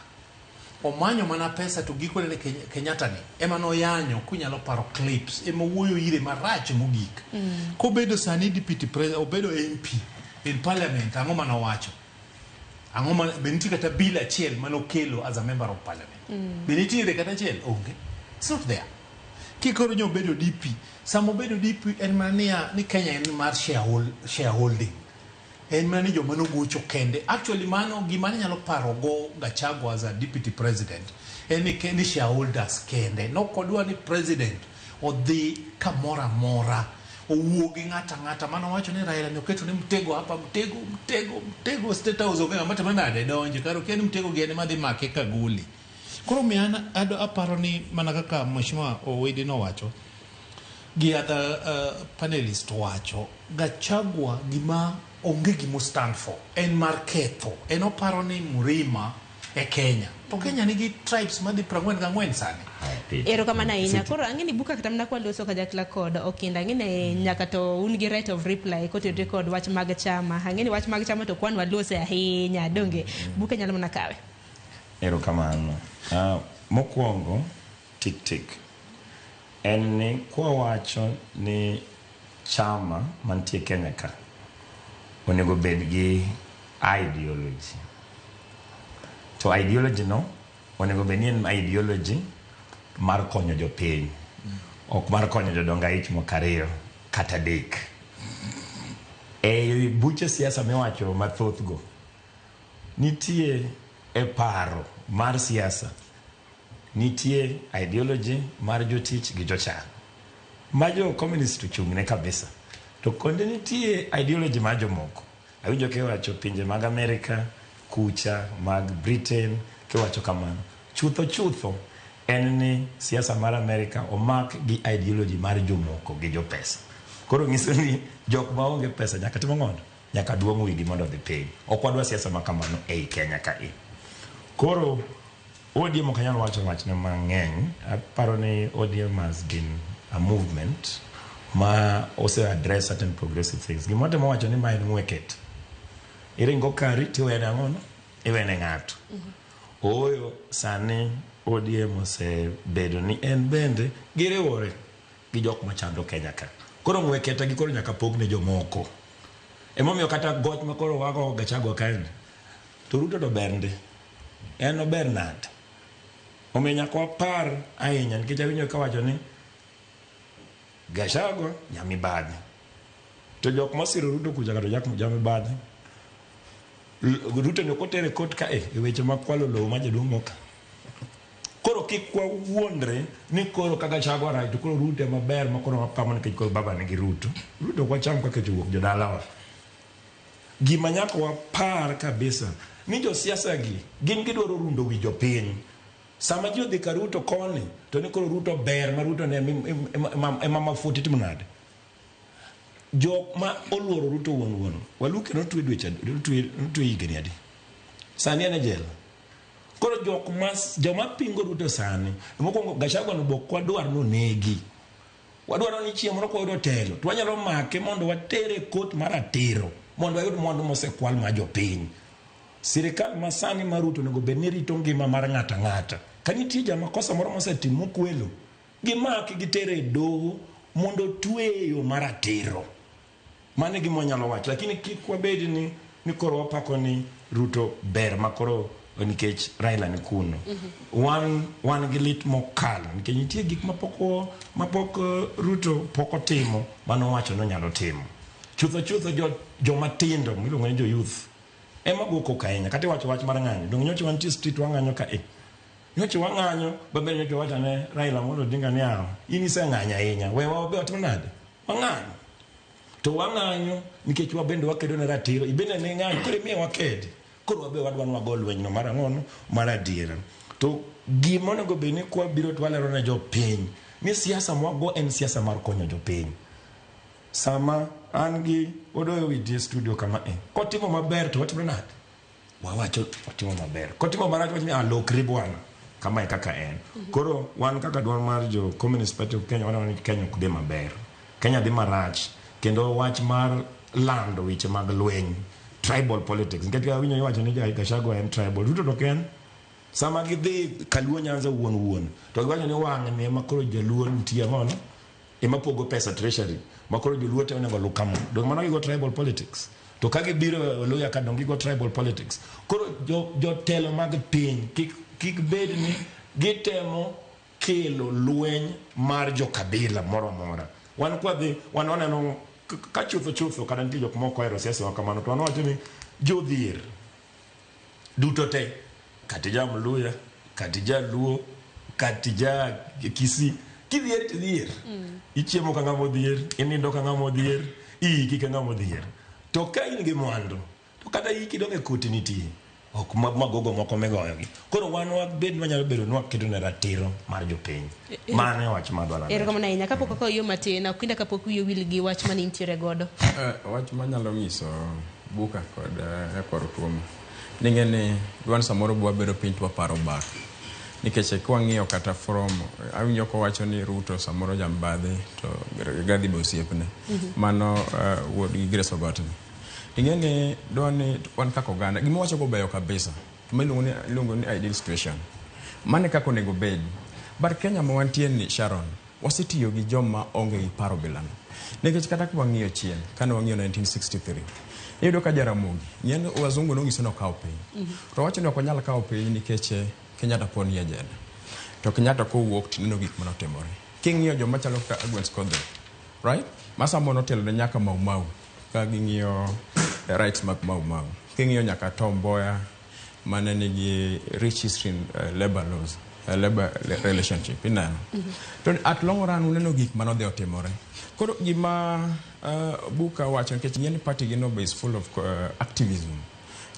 omanyo mana pesa to gikone ne Kenyatta ni ema noyanyo kunyalo paro clips ema owuoyo ire marach mogik. Kobedo sani deputy president, obedo MP in parliament, ang'o manowacho? Ang'o ma be nitie kata bill achiel manokelo as a member of parliament? Be nitiere kata achiel? Onge, it's not there. Kikoro nyo obedo DP, sama obedo DP en mana niya ni Kenya en mar shareholding, en mana ni joma nogocho kende. Actually mano gima ne nyalo paro go Gachagua as a deputy president en ni shareholders kende nokodwa ni president odhi kamoro amora owuo gi ng'ato ang'ata mano wacho ni Raila ni oketo ni mtego hapa, mtego, mtego, mtego State House, onge ng'ama timo nade donjo kar okia ni mtego gi en ema dhi make kagoli. Koro miyo an aparo ni mana kaka Mheshimiwa Owidi nowacho gi other panelist wacho, Gachagua gima onge gimo stand for en mar ketho. En oparo ni Murima e Kenya to Kenya nigi tribes madhi 44 sani. Erokamano ahinya. Koro ang'e ni buka kata mana kwaloso kanyakla kod Okinda, ang'e ni nyaka to un gi right of reply kotenore kod wach mag chama. Ang'e ni wach mag chama to kwan walose ahinya, donge? Buka nyalo mana kawe. Erokamano. Mokwongo, tik tik. En ni kwawacho ni chama mantie Kenya ka onego bed gi ideology. To ideology no onego bed ni en ideology mar konyo jopiny. Ok mar konyo jodongo aich moko ariyo kata adek. E buche siasa miwacho mathoth go, nitie e paro mar siasa, nitie ideology mar jotich gi jochan ma jo communist ochung'ne kabisa, to konde nitie ideology mar jomoko. Awinjo kiwacho pinje mag Amerika kucha, mag Britain, kiwacho kamano chutho chutho en ni siasa mar Amerika omak gi ideology mar jomoko gi jopesa. Koro nyiso ni jok maonge pesa nyaka timo ng'ono, nyaka duong' wigi mondo odhi piny. Ok wadwa siasa ma kamano ei Kenya ka e. Koro ODM ok anyal wacho wachne mang'eny. Aparo ni ODM has been a movement ma ose address certain progressive things. Gima watemo wacho ni ma en ng'weket. Iringo kari tiwene ang'ono? Iwene ng'ato. Ooyo sani ODM osebedo ni en bende giriwore gi jok machando Kenya ka. Koro ng'weketa gi koro nyaka pog ne jomoko. Emomiyo kata goch ma koro wago Gachagua kaendi, to Ruto to ber ndi. En ober nade? Omiyo nyaka wapar ahinya nikech awinjo kawacho ni Gachagua nyamibadhi. To jok mosiro Ruto kucha kata jak jamibadhi. Ruto ne ok otere court ka e weche mag kwalo lowo ma jaduong' moka. Koro kik wawuondre ni koro ka Gachagua rach to koro Ruto ema ber ma koro wapamo nikech koro baba nigi Ruto. Ruto ok wacham kaka owuok jodalawa. Gima nyaka wapar kabisa ni josiasa gi gin gidwaro rundo wi jopiny. Sama ji odhi ka Ruto koni to ni koro Ruto ber ma Ruto ne ema mafuti timo nade? Jok ma oluoro Ruto wuon wuon. Waluke notwe dweche notwe higni adi? Sani en e jela. Koro jok ma joma pingo Ruto sani, mokwongo Gachagua no bok wadwar nonegi. Wadwaro ni chieng' moro kwayudo telo to wanyalo make mondo watere e kot mar ratiro mondo wayud mwandu mosekwal mar jopiny. Sirikal masani mar Ruto onego bed ni rito ngima mar ng'ato ang'ata. Ka nitie jamakosa moro mosetimo mokwelo, gimake gitere e doho mondo otweye e yo mar ratiro. Mano e gima wanyalo wacho, lakini kik wabed ni ni koro wapako ni Ruto ber ma koro nikech Raila ni kuno. Wan wan gi lit mokalo nikech nitie gik mapok mapok Ruto pok otimo manowacho ni onyalo timo. Chutho chutho jo joma tindo miluongo ni jo youth ema go koko ahinya. Kata iwacho wach mar ng'anyo, donge nyocha wantie street wang'anyo ka e. Nyocha wang'anyo, babe nyocha wacho ne Raila Amolo Odinga ni awa, in iseng'anyo ahinya, we wabe watim nade? Wang'anyo. To wang'anyo nikech wabende wakedo ne ratiro, ibende ne ing'anyo, koro imiye wakedi. Koro wabe wadwa ni wago lwenyno mar ang'ono? Mar adiera. To gima onego bed ni kwabiro to walero ne jopiny ni siasa mwago en siasa mar konyo jopiny. Sama an gi Odoyo Witi e studio kama e, kotimo maber to watimo nade? Wawacho otimo maber. Kotimo marach wacho ni ah, lokri bwana. Kama e kaka en. Koro wan kaka duol mar jo Communist Party of Kenya waneno ni Kenya ok dhi maber. Kenya dhi marach kendo wach mar lando weche mag lweny tribal politics nikech awinjo iwacho ni Gachagua en tribal Ruto to ok en sama gidhi Kaluo Nyanza wuon wuon to giwacho ni wang'ni ema koro jaluo nitie ang'ono ema pogo pesa treasury ma koro joluo te onego oluw kama donge mano gigo tribal politics to ka gibiro Luya ka donge gigo tribal politics koro jotelo mag piny kik kik bed ni gitemo kelo lweny mar jokabila moro amora wan kwadhi wan waneno ka chutho chutho kata nitie jok moko ohero siasa wa kamano to wan wacho ni jodhier duto te kata ija Mluya kata ija Luo kata ija Kisii kidhier tidhier ichiemo ka ng'ama odhier inindo ka ng'ama odhier iiki ka ng'ama odhier to ka in gi mwandu to kata iki dong e koti nitie ok magogo moko migoyogi koro wan wabed wanyalo bedo ni waketo ne ratiro mar jopiny mano e wach madwaro Erokamano ahinya. Kapok akawo yo matin, Okinda kapok wiyi owil gi wach mane intiere godo. Wach manyalo nyiso Buka kod nyakwar Otuoma ni ing'e ni wan samoro wabedo piny to waparo back nikech kwang'iyo kata from awinjo kowacho ni Ruto samoro jambadhi to Rigathi be osiepne mano wuod gi Grace Ogot ni ing'e ni dwa ni wan kaka oganda gima owacho go beyo kabisa to ma iluongo ni iluongo ni ideal situation mano e kaka onego obed but Kenya ma wantie ni Sharon wasetiyo gi joma onge gi paro bilano nikech kata ka wang'iyo chien kane wang'iyo 1963 iyudo ka Jaramogi ng'en wazungu nong'ise ni okaw piny to owacho ni ok onyal kawo piny nikech Kenyatta pod nie jela to Kenyatta kowuok tineno gik manotimore king'iyo joma chalo kaka Agnes Kodhek right ma samoro notelo ne nyaka Mau Mau ka ging'iyo rights mag Mau Mau king'iyo nyaka Tom Mboya mane nigi rich history in labor laws labor relationship ineno to at long run uneno gik manodhi otimore koro gima Buka wacho nikech ing'e ni party gi no be is full of activism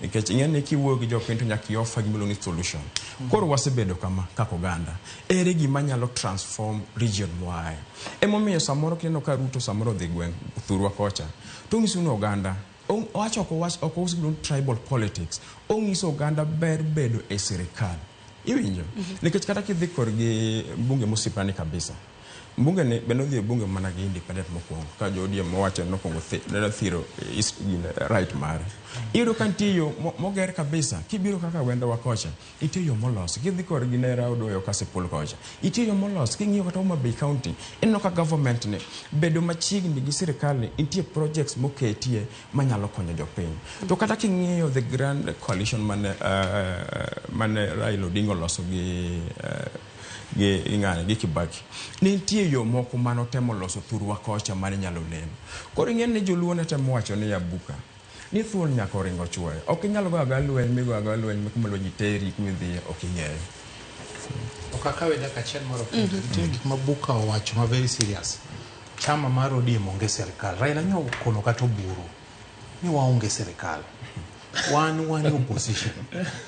nikech ing'e ni kiwuoyo gi jopiny to nyaka i-offer gima iluongo ni solution koro wasebedo kama kaka oganda ere gima nyalo transform region mwaaye emomiyo samoro kineno ka Ruto samoro odhi gweng' thurwa kocha to ong'iso ni oganda owacho ok owach ok ous gimiluongo ni tribal politics ong'iso oganda ber bedo e sirikal iwinjo nikech kata kidhi korgi mbunge mosiepna kabisa mbunge ni be nodhi e bunge mana gi independent mokwongo ka jo ODM owacho ni nokwongo ne thiro right mare iyudo ka nitie yo moger kabisa kibiro kaka wendowa kocha nitie yo molos kidhi korgi nera Odoyo Kasipul kocha nitie yo molos king'iyo kata Homa Bay County ineno ka government ni bedo machiegni gi sirikal ni nitie projects moketie manyalo konyo jopiny to kata king'iyo the grand coalition mane mane Raila Odinga oloso gi gi ng'ane gi Kibaki ne nitie yo moko manotemo loso thurwa kocha mane nyalo neno koro ing'e ni joluo ne temo wacho ni abuka ni thuol nyaka oringo chuoyo ok inyal goyo agoya lweny migoyo agoya lweny kuma lweny teri kuma idhiye ok ing'eyo Ok akawe dakika achiel moro kende. Nitie gik ma Buka owacho ma very serious. Chama mar ODM onge sirikal. Raila nyo okono kata oburu ni waonge sirikal. Wan wan e opposition.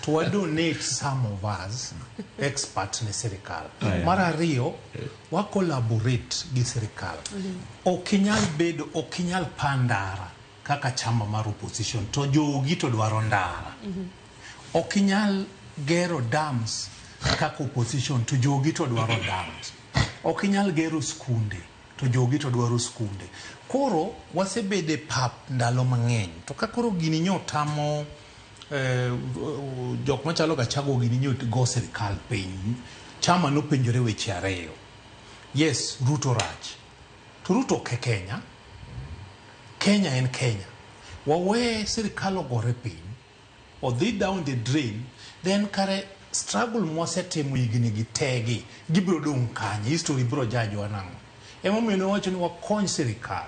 To wa donate some of us expert ne sirikal. Mar ariyo, wa collaborate gi sirikal. Ok inyal bedo, ok inyal pa ndara kaka chama mar opposition to jogi to dwaro ndara. Ok inyal gero dams kaka opposition to jogi to dwaro dams. Ok inyal gero skunde to jogi to dwaro skunde. Koro wasebedo e pap ndalo mang'eny. To ka koro gini nyo tamo jok machalo Gachagua gini nyo go sirikal piny, chama nopenjore weche ariyo. Yes, Ruto rach. To Ruto ok e Kenya. Kenya en Kenya. Wawe sirikal ogore piny, odhi down the drain, then kare struggle mwasetimo higni gi tegi gibiro dong' kanye, history biro jajwa nang'o. Emomiyo ne wawacho ni wakony sirikal.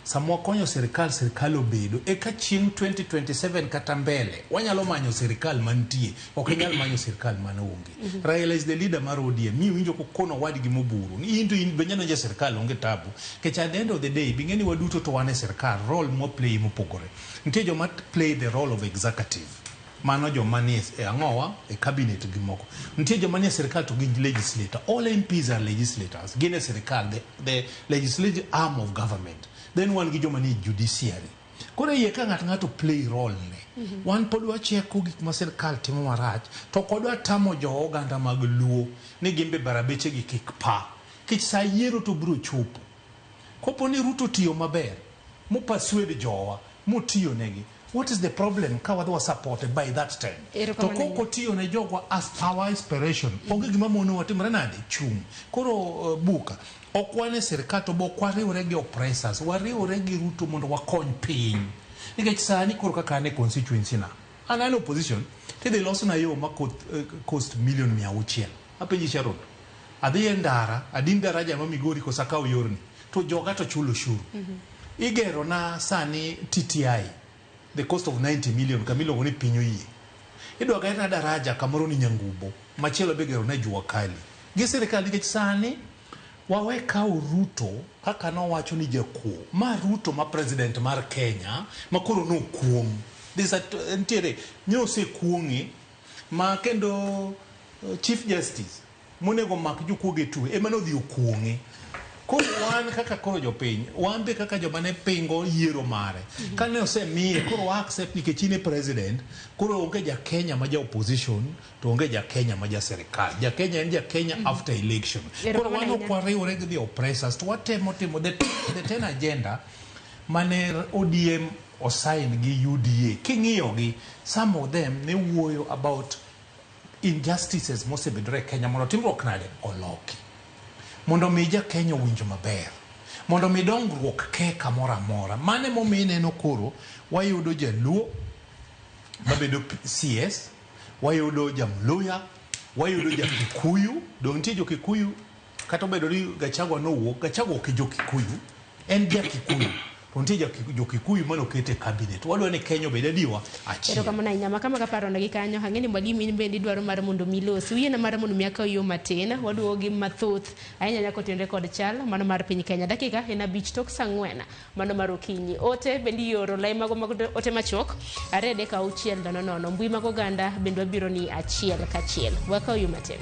Sama wakonyo sirikal, sirikal obedo. Eka chieng' 2027 kata mbele, wanyalo manyo sirikal mantie. Ok inyal manyo sirikal man onge. Raila is the leader mar ODM. Mi winjo kokono wadgi moburu. Ni in to in be nyalo sirikal onge tabu. Kech at the end of the day, bing'e ni waduto to wan e sirikal, role mwa play mopogore. Nitie joma play the role of executive. Mano joma nie e ang'owa e cabinet gi moko. Nitie joma nie sirikal to gin legislator. All MPs are legislators. Gin e sirikal, the legislative arm of government. Then wan gi joma nie judiciary. Koro iye ka ng'ato ng'ato play role ne. Wan pod wacheko gik ma sirikal timo marach, to ok wadwa tamo jo oganda mag Luo ni gin be barabeche gi kik pa. Kech sa yiero to biro chopo. Kopo ni Ruto tiyo maber, mo persuade jowa, motiyo negi, what is the problem ka wadwa support by that time? To koko tiyo ne jogwa as our inspiration, onge gima mono watimre nade? Chung'. Koro buka, ok wan e sirikal to bo ok wariwre gi oppressors, wariwre gi Ruto mondo wakony piny. Nikech sani koro kaka an e constituency na, an opposition, tidhi losna yo ma cost million 600. Apenji Sharon, adhi e ndara, adin daraja ma Migori koso akaw yorni, to joga to chulo ushuru. Igero na sani TTI, the cost of 90 million, kama iluongo ni piny oyie. Idwa gerna daraja kamoro ni Nyangubo, machielo be igero ne Jua Kali. Gi sirikal nikech sani wawe kawo Ruto kaka nowacho ni jakuo. Ma Ruto ma president mar Kenya, ma koro nokuong'. Nitiere, nyo osekuong'e, ma kendo Chief Justice monego mak jokuoge twe, ema nodhi okuong'e. Koro wan kaka koro jopiny, wan be kaka joma ne pingo yiero mare. Kane osemiye, koro wa accept nikech in e president, koro onge ja Kenya ma ja opposition, to onge ja Kenya ma ja sirikal. Ja Kenya en ja Kenya after election. Koro wan ok wariwre gi the oppressors, to watemo timo the 10 agenda mane ODM osign gi UDA. King'iyo gi, some of them ne wuoyo about injustices mosebedore e Kenya mondo timruok nade oloki. Mondo mi ja Kenya owinj maber. Mondo mi dongruok ke kamoro amora. Mane momiyo ineno koro wayudo Jaluo mabedo CS, wayudo Jamluya, wayudo Jakikuyu. Dong' nitie jo-Kikuyu, kata obedo ni Gachagua nowuok, Gachagua ok jo-Kikuyu, en ja-Kikuyu. To nitie jo-Kikuyu mane oket e cabinet. Wadwa ni Kenya obed adiwa achiel. Erokamano ahinya. Makama kaparo negi kanyo, ang'e ni mwalimu in bende idwaro mar mondo mi ilosi. Uyiena mar mondo mi akaw yo matin, waduogo gi mathoth ahinya nyaka otenre kod chal mano mar piny Kenya. Dakika en 5 tok saa 4 mano mar okinyi. Ote bende ioro lai mago mag ote machuok 2 3 6 0 0. Mbui mag oganda bende wabiro ni achiel kachiel. Wakaw yo matin.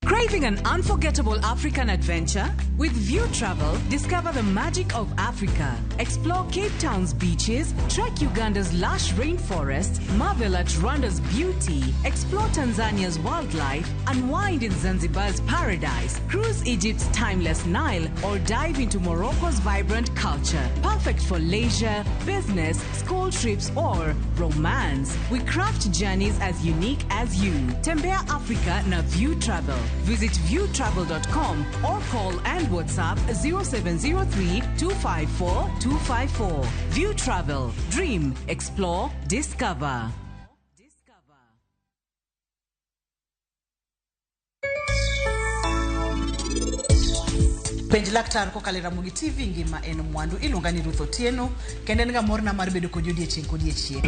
Craving an unforgettable African adventure? With View Travel, discover the magic of Africa. Explore Cape Town's beaches, trek Uganda's lush rainforests, marvel at Rwanda's beauty, explore Tanzania's wildlife, unwind in Zanzibar's paradise, cruise Egypt's timeless Nile, or dive into Morocco's vibrant culture. Perfect for leisure, business, school trips, or romance. We craft journeys as unique as you. Tembea Africa na View Travel. Visit viewtravel.com or call and WhatsApp 0703 254 254. View Travel. Dream, explore, discover. Penj laktar kokalo e Ramogi TV ngima en mwandu. Iluonga ni Ruth Otieno kendo en ga morna mar bedo kodi odiechieng' kodiechieng'.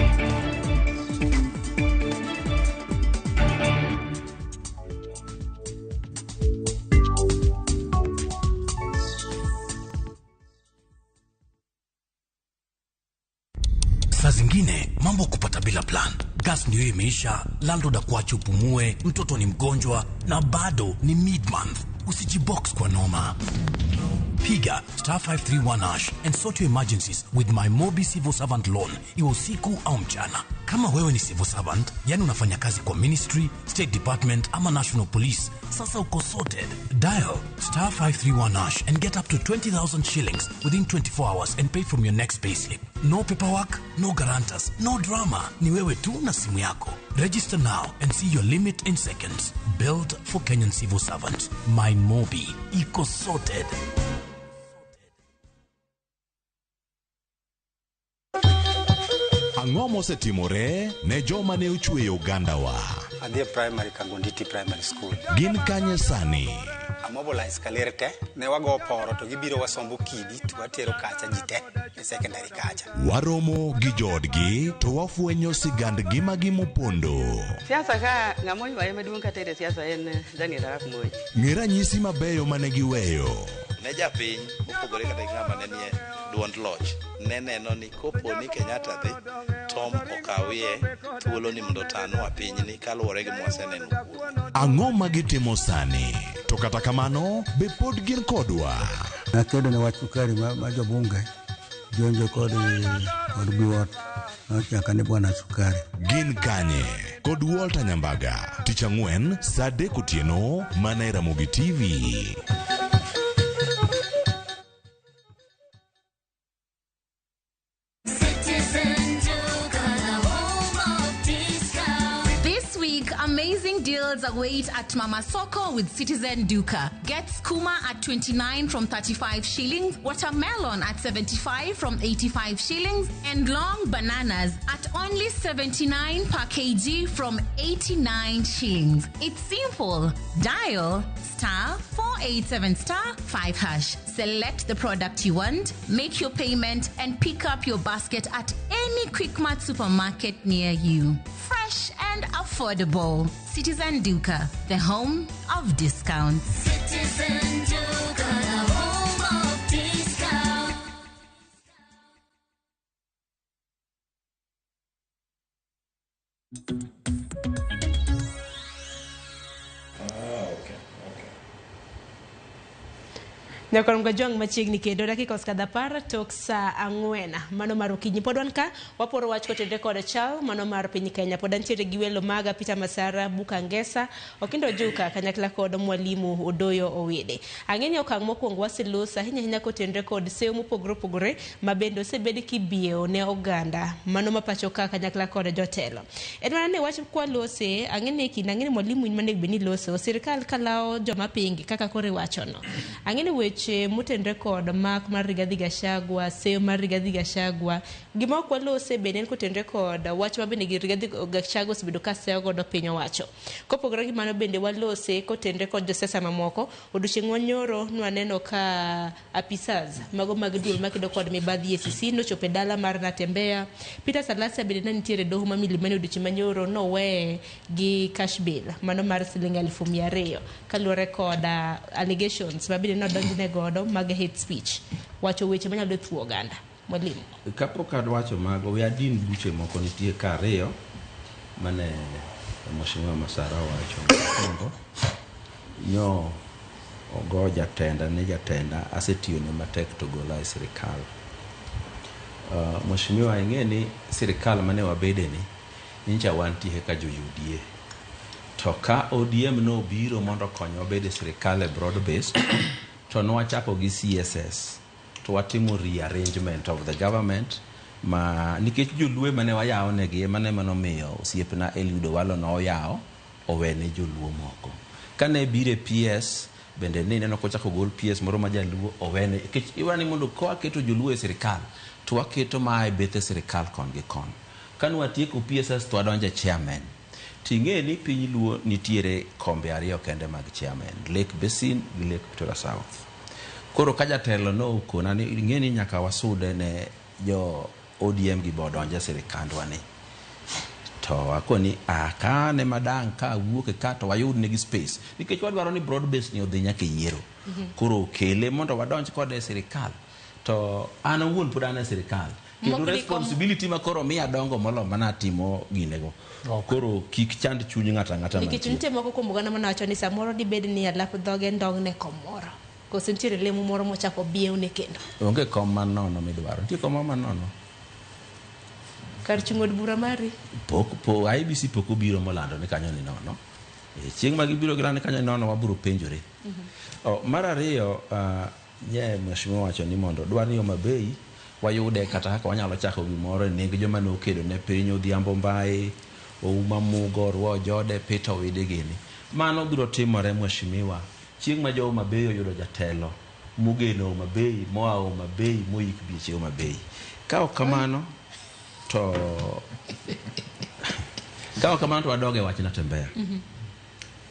Saa zingine mambo kupata bila plan. Gas ndio imeisha, landlord akuache upumue, mtoto ni mgonjwa na bado ni mid-month. Usijibox kwa noma. Piga star 531 hash and sort your emergencies with my Mobi Civil Servant Loan, iwe usiku au mchana. Kama wewe ni civil servant, yani unafanya kazi kwa ministry, state department ama national police, sasa uko sorted. Dial star 531 hash and get up to 20,000 shillings within 24 hours and pay from your next payslip. No paperwork, no guarantors, no drama. Ni wewe tu na simu yako. Register now and see your limit in seconds. Built for Kenyan civil servants. My Mobi. Iko sorted. Ang'o mosetimore ne joma ne ochweyo ogandawa? Adhi e primary Kangonditi Primary School. Gin kanye sani? Amobilize kaler te, ne wago poro to gibiro wasombo kidi to watero kacha ji te e secondary kacha. Waromo gi joodgi to wafwenyo sigand ngimagi mopondo. Siasa ka ng'ama oywaye maduong' kata e siasa en Daniel Arap Moi. Ng'e ranyisi mabeyo mane giweyo. Ne japiny mopogore kata gi ng'ama ne nie duond loch ne neno ni kopo ni Kenyatta dhi Tom okawie thuolo ni mondo otanwa pinyni kaluwore gi mwaseneno kuome. Ang'o ma gitimo sani? To kata kamano, be pod gin kodwa? Nakedo ne wach sukari ma jobunge jonjo kod biwot nochaka ni bwana sukari. Gin kanye? Kod Walter Nyambaga, tich ang'wen saa 3 otieno mana e Ramogi TV. This week, amazing deals await at Mama Soko with Citizen Duka. Get skuma at 29 from 35 shillings, watermelon at 75 from 85 shillings, and long bananas at only 79 per kg from 89 shillings. It's simple. Dial star 487 star 5 hash. Select the product you want, make your payment, and pick up your basket at any Quickmart supermarket near you. Fresh and affordable. Citizen Duka, the home of discounts. Citizen Duka, the home of discount. Okay. Nyakwar Mgajwang' machiegni kendo dakika osekadho 10 tok saa 4 mano mar okinyi. Pod wan ka waporo wach kotenore kod chal mano mar piny Kenya. Pod antiere gi welo maga Peter Masara, Buka Ngesa, Okindo Ojuka kanyakla kod Mwalimu Odoyo Owede. Ang'e ni okang' mokwongo waseloso ahinya ahinya kotenore kod seyo mopogore opogore ma bende osebed kibiewo ne oganda mano ma pacho ka kanyakla kod jotelo. En mana ni wach kwalose, ang'e ni kinde ang'e ni mwalimu in manego bed ni loso sirikal kalawo joma pingi kaka koro iwachono. Ang'e ni weche motenore kod mak mar Rigathi Gachagua, seyo mar Rigathi Gachagua, gima ok walose bende en kotenore kod wach ma bende Rigathi Gachagua osebedo ka seyo godo piny owacho. Kopogore gi mano bende walose kotenore kod josiasa mamoko. Odiochieng' manyoro nwaneno ka apisas mago mag duol makedo kod mibadhi EACC nochopo e dala mar Natembeya. Peter Salasya bende ne nitiere e doho ma Milimani odiochieng' manyoro noweye gi cash bail mano mar siling 200,000 kaluwore kod allegations ma bende nodonjne godo mag hate speech, wacho weche manyalo thuo oganda. Mwalimu, Kapok adwacho mago, we adin buche moko nitie ka ariyo mane Mheshimiwa Masara owacho. Mokwongo, nyo ogo jatenda ne jatenda asetiyone matek to gola e sirikal. Mheshimiwa, ing'e ni sirikal mane wabede ni nyicha wantie ka jo UDA. To ka ODM nobiro mondo okonywa bedo e sirikal e broad based, to nwachako gi CSS to watimo rearrangement of the government ma nikech joluo mane wayawo negi ema ne manomiyo osiepna Eliud Owalo noyawo owene joluo moko. Kane biro e PS bende ne ineno kochako gol PS moro ma jaluo owene nikech iwani mondo ka waketo joluo e sirikal to waketo maa e bethe sirikal kon gi kon. Kane watieko PSS to wadonjo e chairman. Ting'e ni piny luo nitiere kombe ariyo kende mag chairman, Lake Basin gi Lake Victoria South. Koro ka jatelo nokona ni ing'e ni nyaka wasude ne jo ODM gi bo donje sirikandwa ni. To akoni kane madang' ka awuok ka to wayud negi space nikech wadwaro ni broad base ni odhi nyaka e yiero. Koro kele mondo wadonj kode e sirikal. To an awuon pod an e sirikal. Kendo Mok ni kom- responsibility ma koro miya dongo molo mana timo ginego. Koro kik chand chuny ng'ato ang'ata Nikech mantie. nitie moko kuom oganda mane wacho ni samoro dibed ni alap dhoge ndong'ne kom moro. Koso nitiere lemo moro mochako biewne kendo. Onge kom manono midwaro. Nitie kom moro manono. Kar chung' od bura mari. Pok po IBC pok obiro molando ni kanyo ni nono. E, chieng' ma gibiro gilando ni kanyo ni nono wabiro penjore. Oh, mar ariyo nye mheshimiwa wacho ni mondo dwar ni Homa Bay wayude kata kaka wanyalo chako gimoro e neg joma nokedo ne piny Odhiambo Mbae, Ouma Mugo, Orwa Ojode, Peter Owidi gini. Mano biro timore mheshimiwa chieng' ma jo Homa Bay oyudo jatelo mogeno Homa Bay moa Homa Bay moik bieche Homa Bay. Ka ok kamano to ka ok kamano to wadog e wach Natembeya.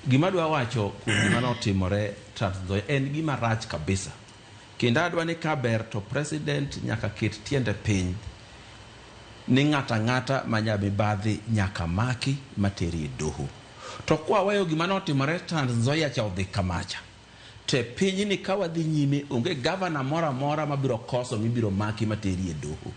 Gima adwa wacho kuom gima notimore Trans Nzoia en gima rach kabisa. Kendo adwa ni kaber to president nyaka ket tiende piny ni ng'ato ang'ata ma nyamibadhi nyaka maki materi e doho. To kwaweyo gima notimore Trans Nzoia cha odhi kamacha, te pinyni ka wadhi nyime onge gavana moro amora mabiro koso mibiro maki materi e doho.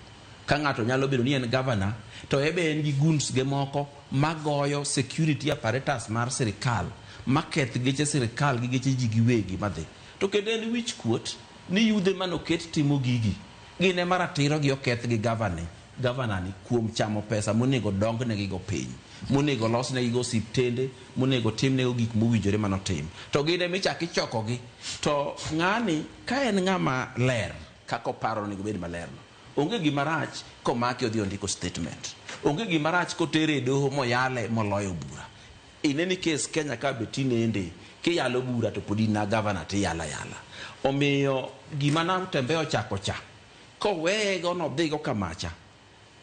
Ka ng'ato nyalo bedo ni en gavana to ebe en gi goons ge moko magoyo security apparatus mar sirikal maketh geche sirikal gi geche ji giwegi madhi. To kendo en wich kuot ni yudhe manoket timo gigi gin ema ratiro gi oketh gi gavana ni kuom chamo pesa monego dongnegi go piny, monego losnegi go osiptende, monego timnego gik mowinjore manotim. To gin ema ichako ichokogi. To ng'ani ka en ng'ama ler kaka oparo onego bed maler no. Onge gima rach komake odhi ondiko statement. Onge gima rach kotere e doho moyale moloyo bura. In any case Kenya ka be tinende kiyalo bura to pod in na gavana tiyalo ayala. Omiyo gima Natembeya ochako cha koweye go nodhigo kamacha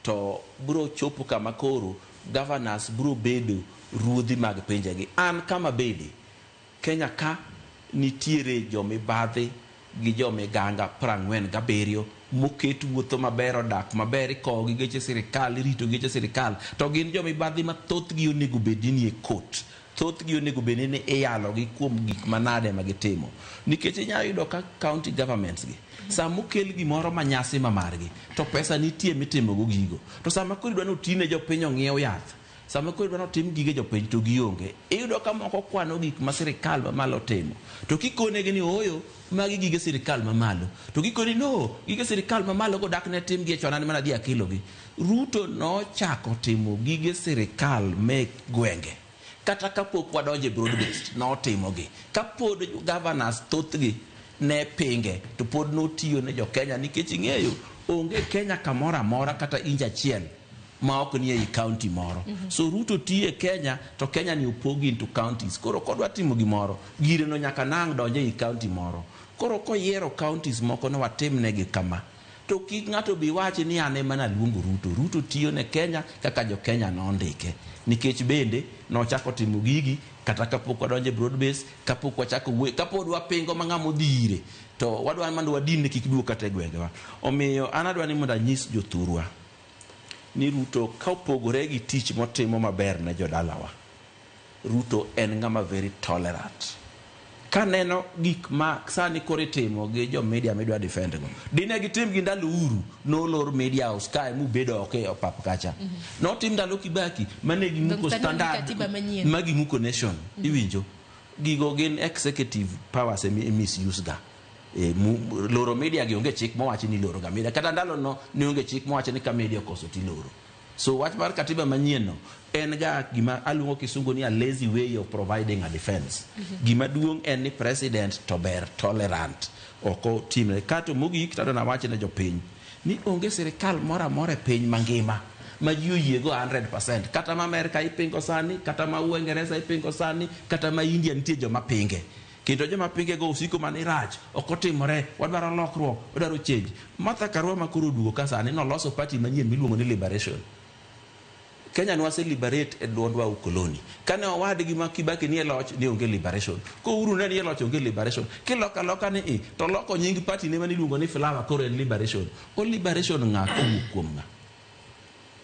to biro chopo kama koro governors biro bedo ruodhi mag pinjegi. An kama bede Kenya ka nitiere jomibadhi gi jomiganga 47 moket wuotho maber odak maber ikowo gi geche sirikal irito geche sirikal to gin jomibadhi ma thothgi onego bed ni e court thothgi onego bed ni iyalogi kuom gik manade ma gitimo nikech inyalo yudo ka county governments gi sama okel gimoro ma nyasi ma margi to pesa nitie mitimogo gigo to sama koro idwa ni otine jopiny ong'iew yath sama koro idwa ni otim gige jopiny to gionge iyudo ka moko kwano gik ma sirikal mamalo timo to kikonegi ni ooyo magi gige sirikal mamalo to gikoni no gige sirikal mamalo go dak ne tim gi e chon an mana dhi akelogi Ruto nochako timo gige sirikal me gwenge kata kapok wadonjo e broad based notimogi kapod governors thothgi ne pinge to pod notiyo ne jo Kenya nikech ing'eyo onge Kenya kamoro amora kata inch achiel ma ok ni ei county moro. So Ruto tiyo e Kenya to Kenya ni opogi into counties. Koro kodwa timo gimoro, gire no nyaka nang' donje ei county moro. Koro koyiero counties moko ne watimnegi kama. To kik ng'ato bi wachi ni an ema naluongo Ruto. Ruto tiyo ne Kenya kaka jo Kenya nondike. Nikech bende nochako timo gigi kata kapok wadonjo e broad base, kapok wachako wuoyo, kapod wapingo ma ng'ama odhi ire, to wadwa mondo wadin kik duog kata e gwengewa. Omiyo an adwa ni mondo anyis jothurwa ni Ruto ka opogore gi tich motimo maber ne jodalawa, Ruto en ng'ama very tolerant. Kaneno gik ma sani koro itimo gi jo media midwa defend go. Dine gitim gi ndalo Uhuru, nolor media house kae mubedo oko e opap kacha. Notim ndalo Kibaki mane gimuko Dong sani onge standard katiba manyien. ma gimuko nation. Iwinjo? Gigo gin executive powers emi misuse ga. E, loro media gi onge chik mowacho ni iloro ga media. Kata ndalo no ne onge chik mowacho ni ka media okoso tiloro. So wach mar katiba manyien no en ga gima aluongo kisungu ni a lazy way of providing a defense. Gima duong' en ni president to ber tolerant. Ok otimre. Kato mogik tadwa nawach ne jopiny ni onge sirikal moro amora e piny mangima ma ji oyiego 100%. Kata ma Amerka ipingo sani, kata ma Uingereza ipingo sani, kata ma India nitie joma pinge. Kendo joma pinge go osiko mana rach, ok otimore, wadwaro lokruok, wadwaro change. Martha Karua ma koro oduogo ka sani noloso party manyien miluongo ni Liberation. Kenya nwase liberate e duondwa ukoloni. Kane owadgi ma Kibaki nie loch ne onge liberation. Ko Uhuru ne nie loch onge liberation. Kiloko aloka ni i to loko nying party ne mane iluongo ni Flower koro en liberation. O liberation ng'a kowuok kuom ng'a?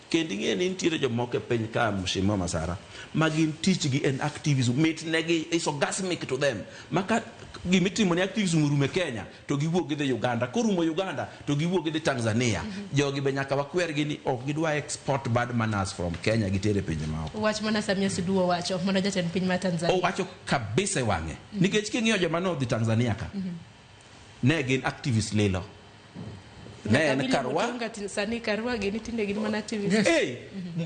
Kendo ing'e ni nitiere jomoko e piny ka Mheshimiwa Masara ma gin tichgi en activism, mit negi is orgasmic to them. Ma ka gimitimo ni activism orumo e Kenya to giwuok gidhi Uganda, korumo Uganda to giwuok gidhi Tanzania. Jogi be nyaka wakwergi ni ok gidwa export bad manners from Kenya gitere e pinje maoko. Wach mana Samia Suluhu owacho mana jatend piny mar Tanzania. Owacho kabisa e wang'e. Nikech king'iyo joma nodhi Tanzania ka, ne gin activist lilo. Ne en William Karwa. Mutunga sani Karwa gini tinde gin mana activist. Hey,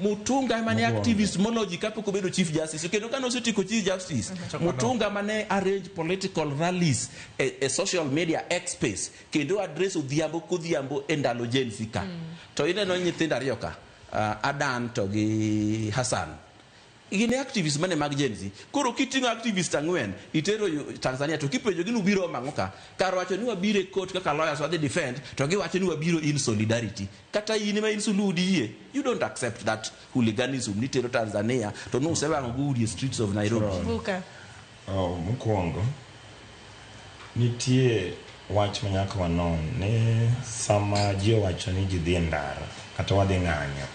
Mutunga ema ne activist moloji kapok obedo chief justice kendo kane osetieko chief justice Mutunga mane arrange political rallies e social media X space kendo address odhiambo kodhiambo e ndalo Gen Z ka to ineno nyithindo ariyo ka Adan to gi Hassan gin e activist mane mag Gen Z koro kiting'o activist ang'wen itero Tanzania to kipenjo gi ni ubiro omo ang'o ka kar wacho ni wabiro e court kaka lawyers wadhi defend to giwacho ni wabiro in solidarity kata in ma in Suluhu diyie you don't accept that hooliganism nitero Tanzania to nusewang'o go udi e streets of Nairobi. Buka. Oh, mokwongo nitie wach ma nyaka wanon ni sama ji owacho ni ji dhi e ndara kata wadhi ng'anyo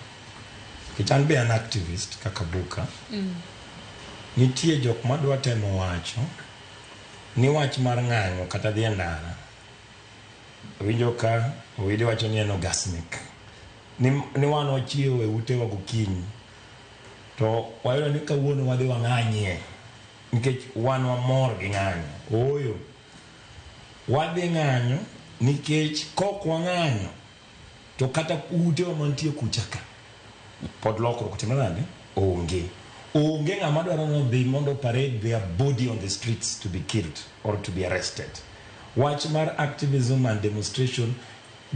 nikech an be an activist kaka Buka nitie jok madwa temo wacho ni wach mar ng'anyo kata dhi e ndara winjo ka Owidi wacho ni en orgasmic ni wan wachiewo e utewa gokinyi to wayudo ni kawuono wadhi wang'anyie nikech wan wamor gi ng'anyo ooyo wadhi ng'anyo nikech kok wang'anyo to kata utewa mantie kucha ka pod lokruok timre nade onge onge ng'ama dwaro ni odhi mondo parade their body on the streets to be killed or to be arrested wach mar activism and demonstration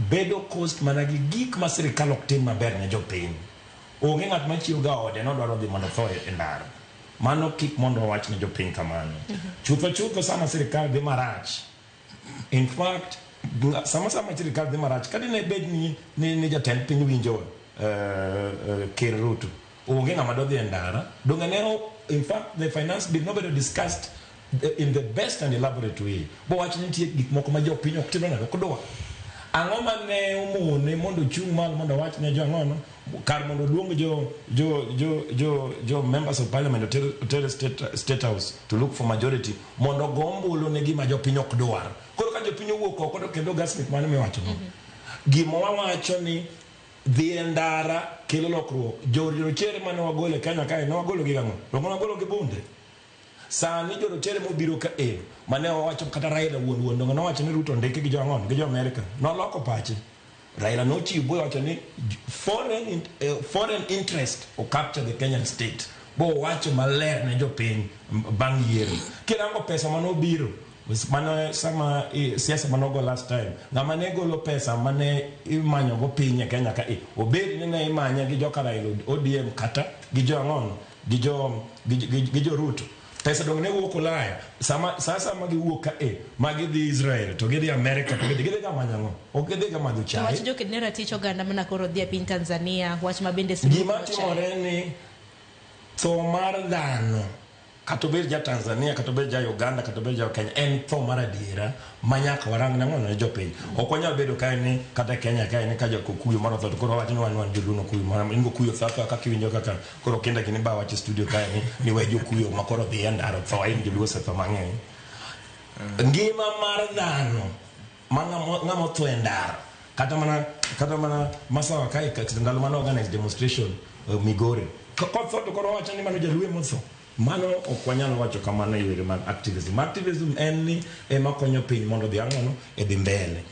bedo cost mana gi gik ma sirikal ok tim maber ne jopiny onge ng'at machiew ga ode nodwaro dhi mondo otho e ndara mano kik mondo wawach ne jopiny kamano chutho chutho sama sirikal dhi marach in fact sama sirikal dhi marach kata ne bed ni jatend piny winjo Ker Ruto onge ng'ama dodhi e ndara donge ne in fact the finance bill nobedo discussed in the best and elaborate way bowach ni nitie gik moko ma jopiny ok timre nade ok dwa ang'o mane omone mondo ochung' malo mondo owach ne jo ang'ono kar mondo oluong jo members of parliament oter state house to look for majority mondo go ombulu ne gima jopiny ok dwar koro ka jopiny owuok oko to kendo gasmik mane miwacho no gima wawacho ni dhi e ndara kelo lokruok jorochere mane wagolo e Kenya kae ne wagolo gi ang'o donge wagolo gi bunde sani jorochere mobiro ka e mane wawacho kata Raila wuon donge nowacho ni Ruto ndike gi jo ang'o gi jo Amerika noloko pache Raila nochiwo bowacho ni foreign interest o capture the Kenyan state bo wacho maler ne jopiny bang' yiero kirango pesa manobiro mano sama siasa manogo last time ng'ama ne golo pesa mane imanyo go piny e Kenya ka obed ni ne imanye gi joka Raila ODM kata gi jo ang'ono gi jo Ruto pesa dong ne wuok Ulaya sama sasa ma giwuok ka ma gidhi Israel to gidhi America to gidhi ga manyo ang'o ok gidhi ga madho chai wach joked ne ratich oganda mana koro dhi e piny Tanzania wach ma bende gima timore ni tho mar dhano kata obed ja Tanzania kata obed ja Uganda kata obed ja Kenya en tho mar adiera ma nyaka warang nang'o ne jopiny ok wanyal bedo kae ni kata Kenya kae ni ka jokuyo moro tho to koro wawacho ni wan joluo nokuyo moro in gokuyo tho athoa kaka iwinjo kaka koro kinda gini ba wach e studio kae ni we jokuyo ma koro dhi e ndara tho in joluo osetho mang'eny ngima mar dhano ma ng'ama otho e ndara kata mana Masawa kae ndalo mane organize demonstration Migori kotho to koro wawacho ni mano jaluo emotho mano ok wanyal wacho kamano e yore mag activism activism en ni ema konyo piny mondo odhi ang'ono e dhi mbele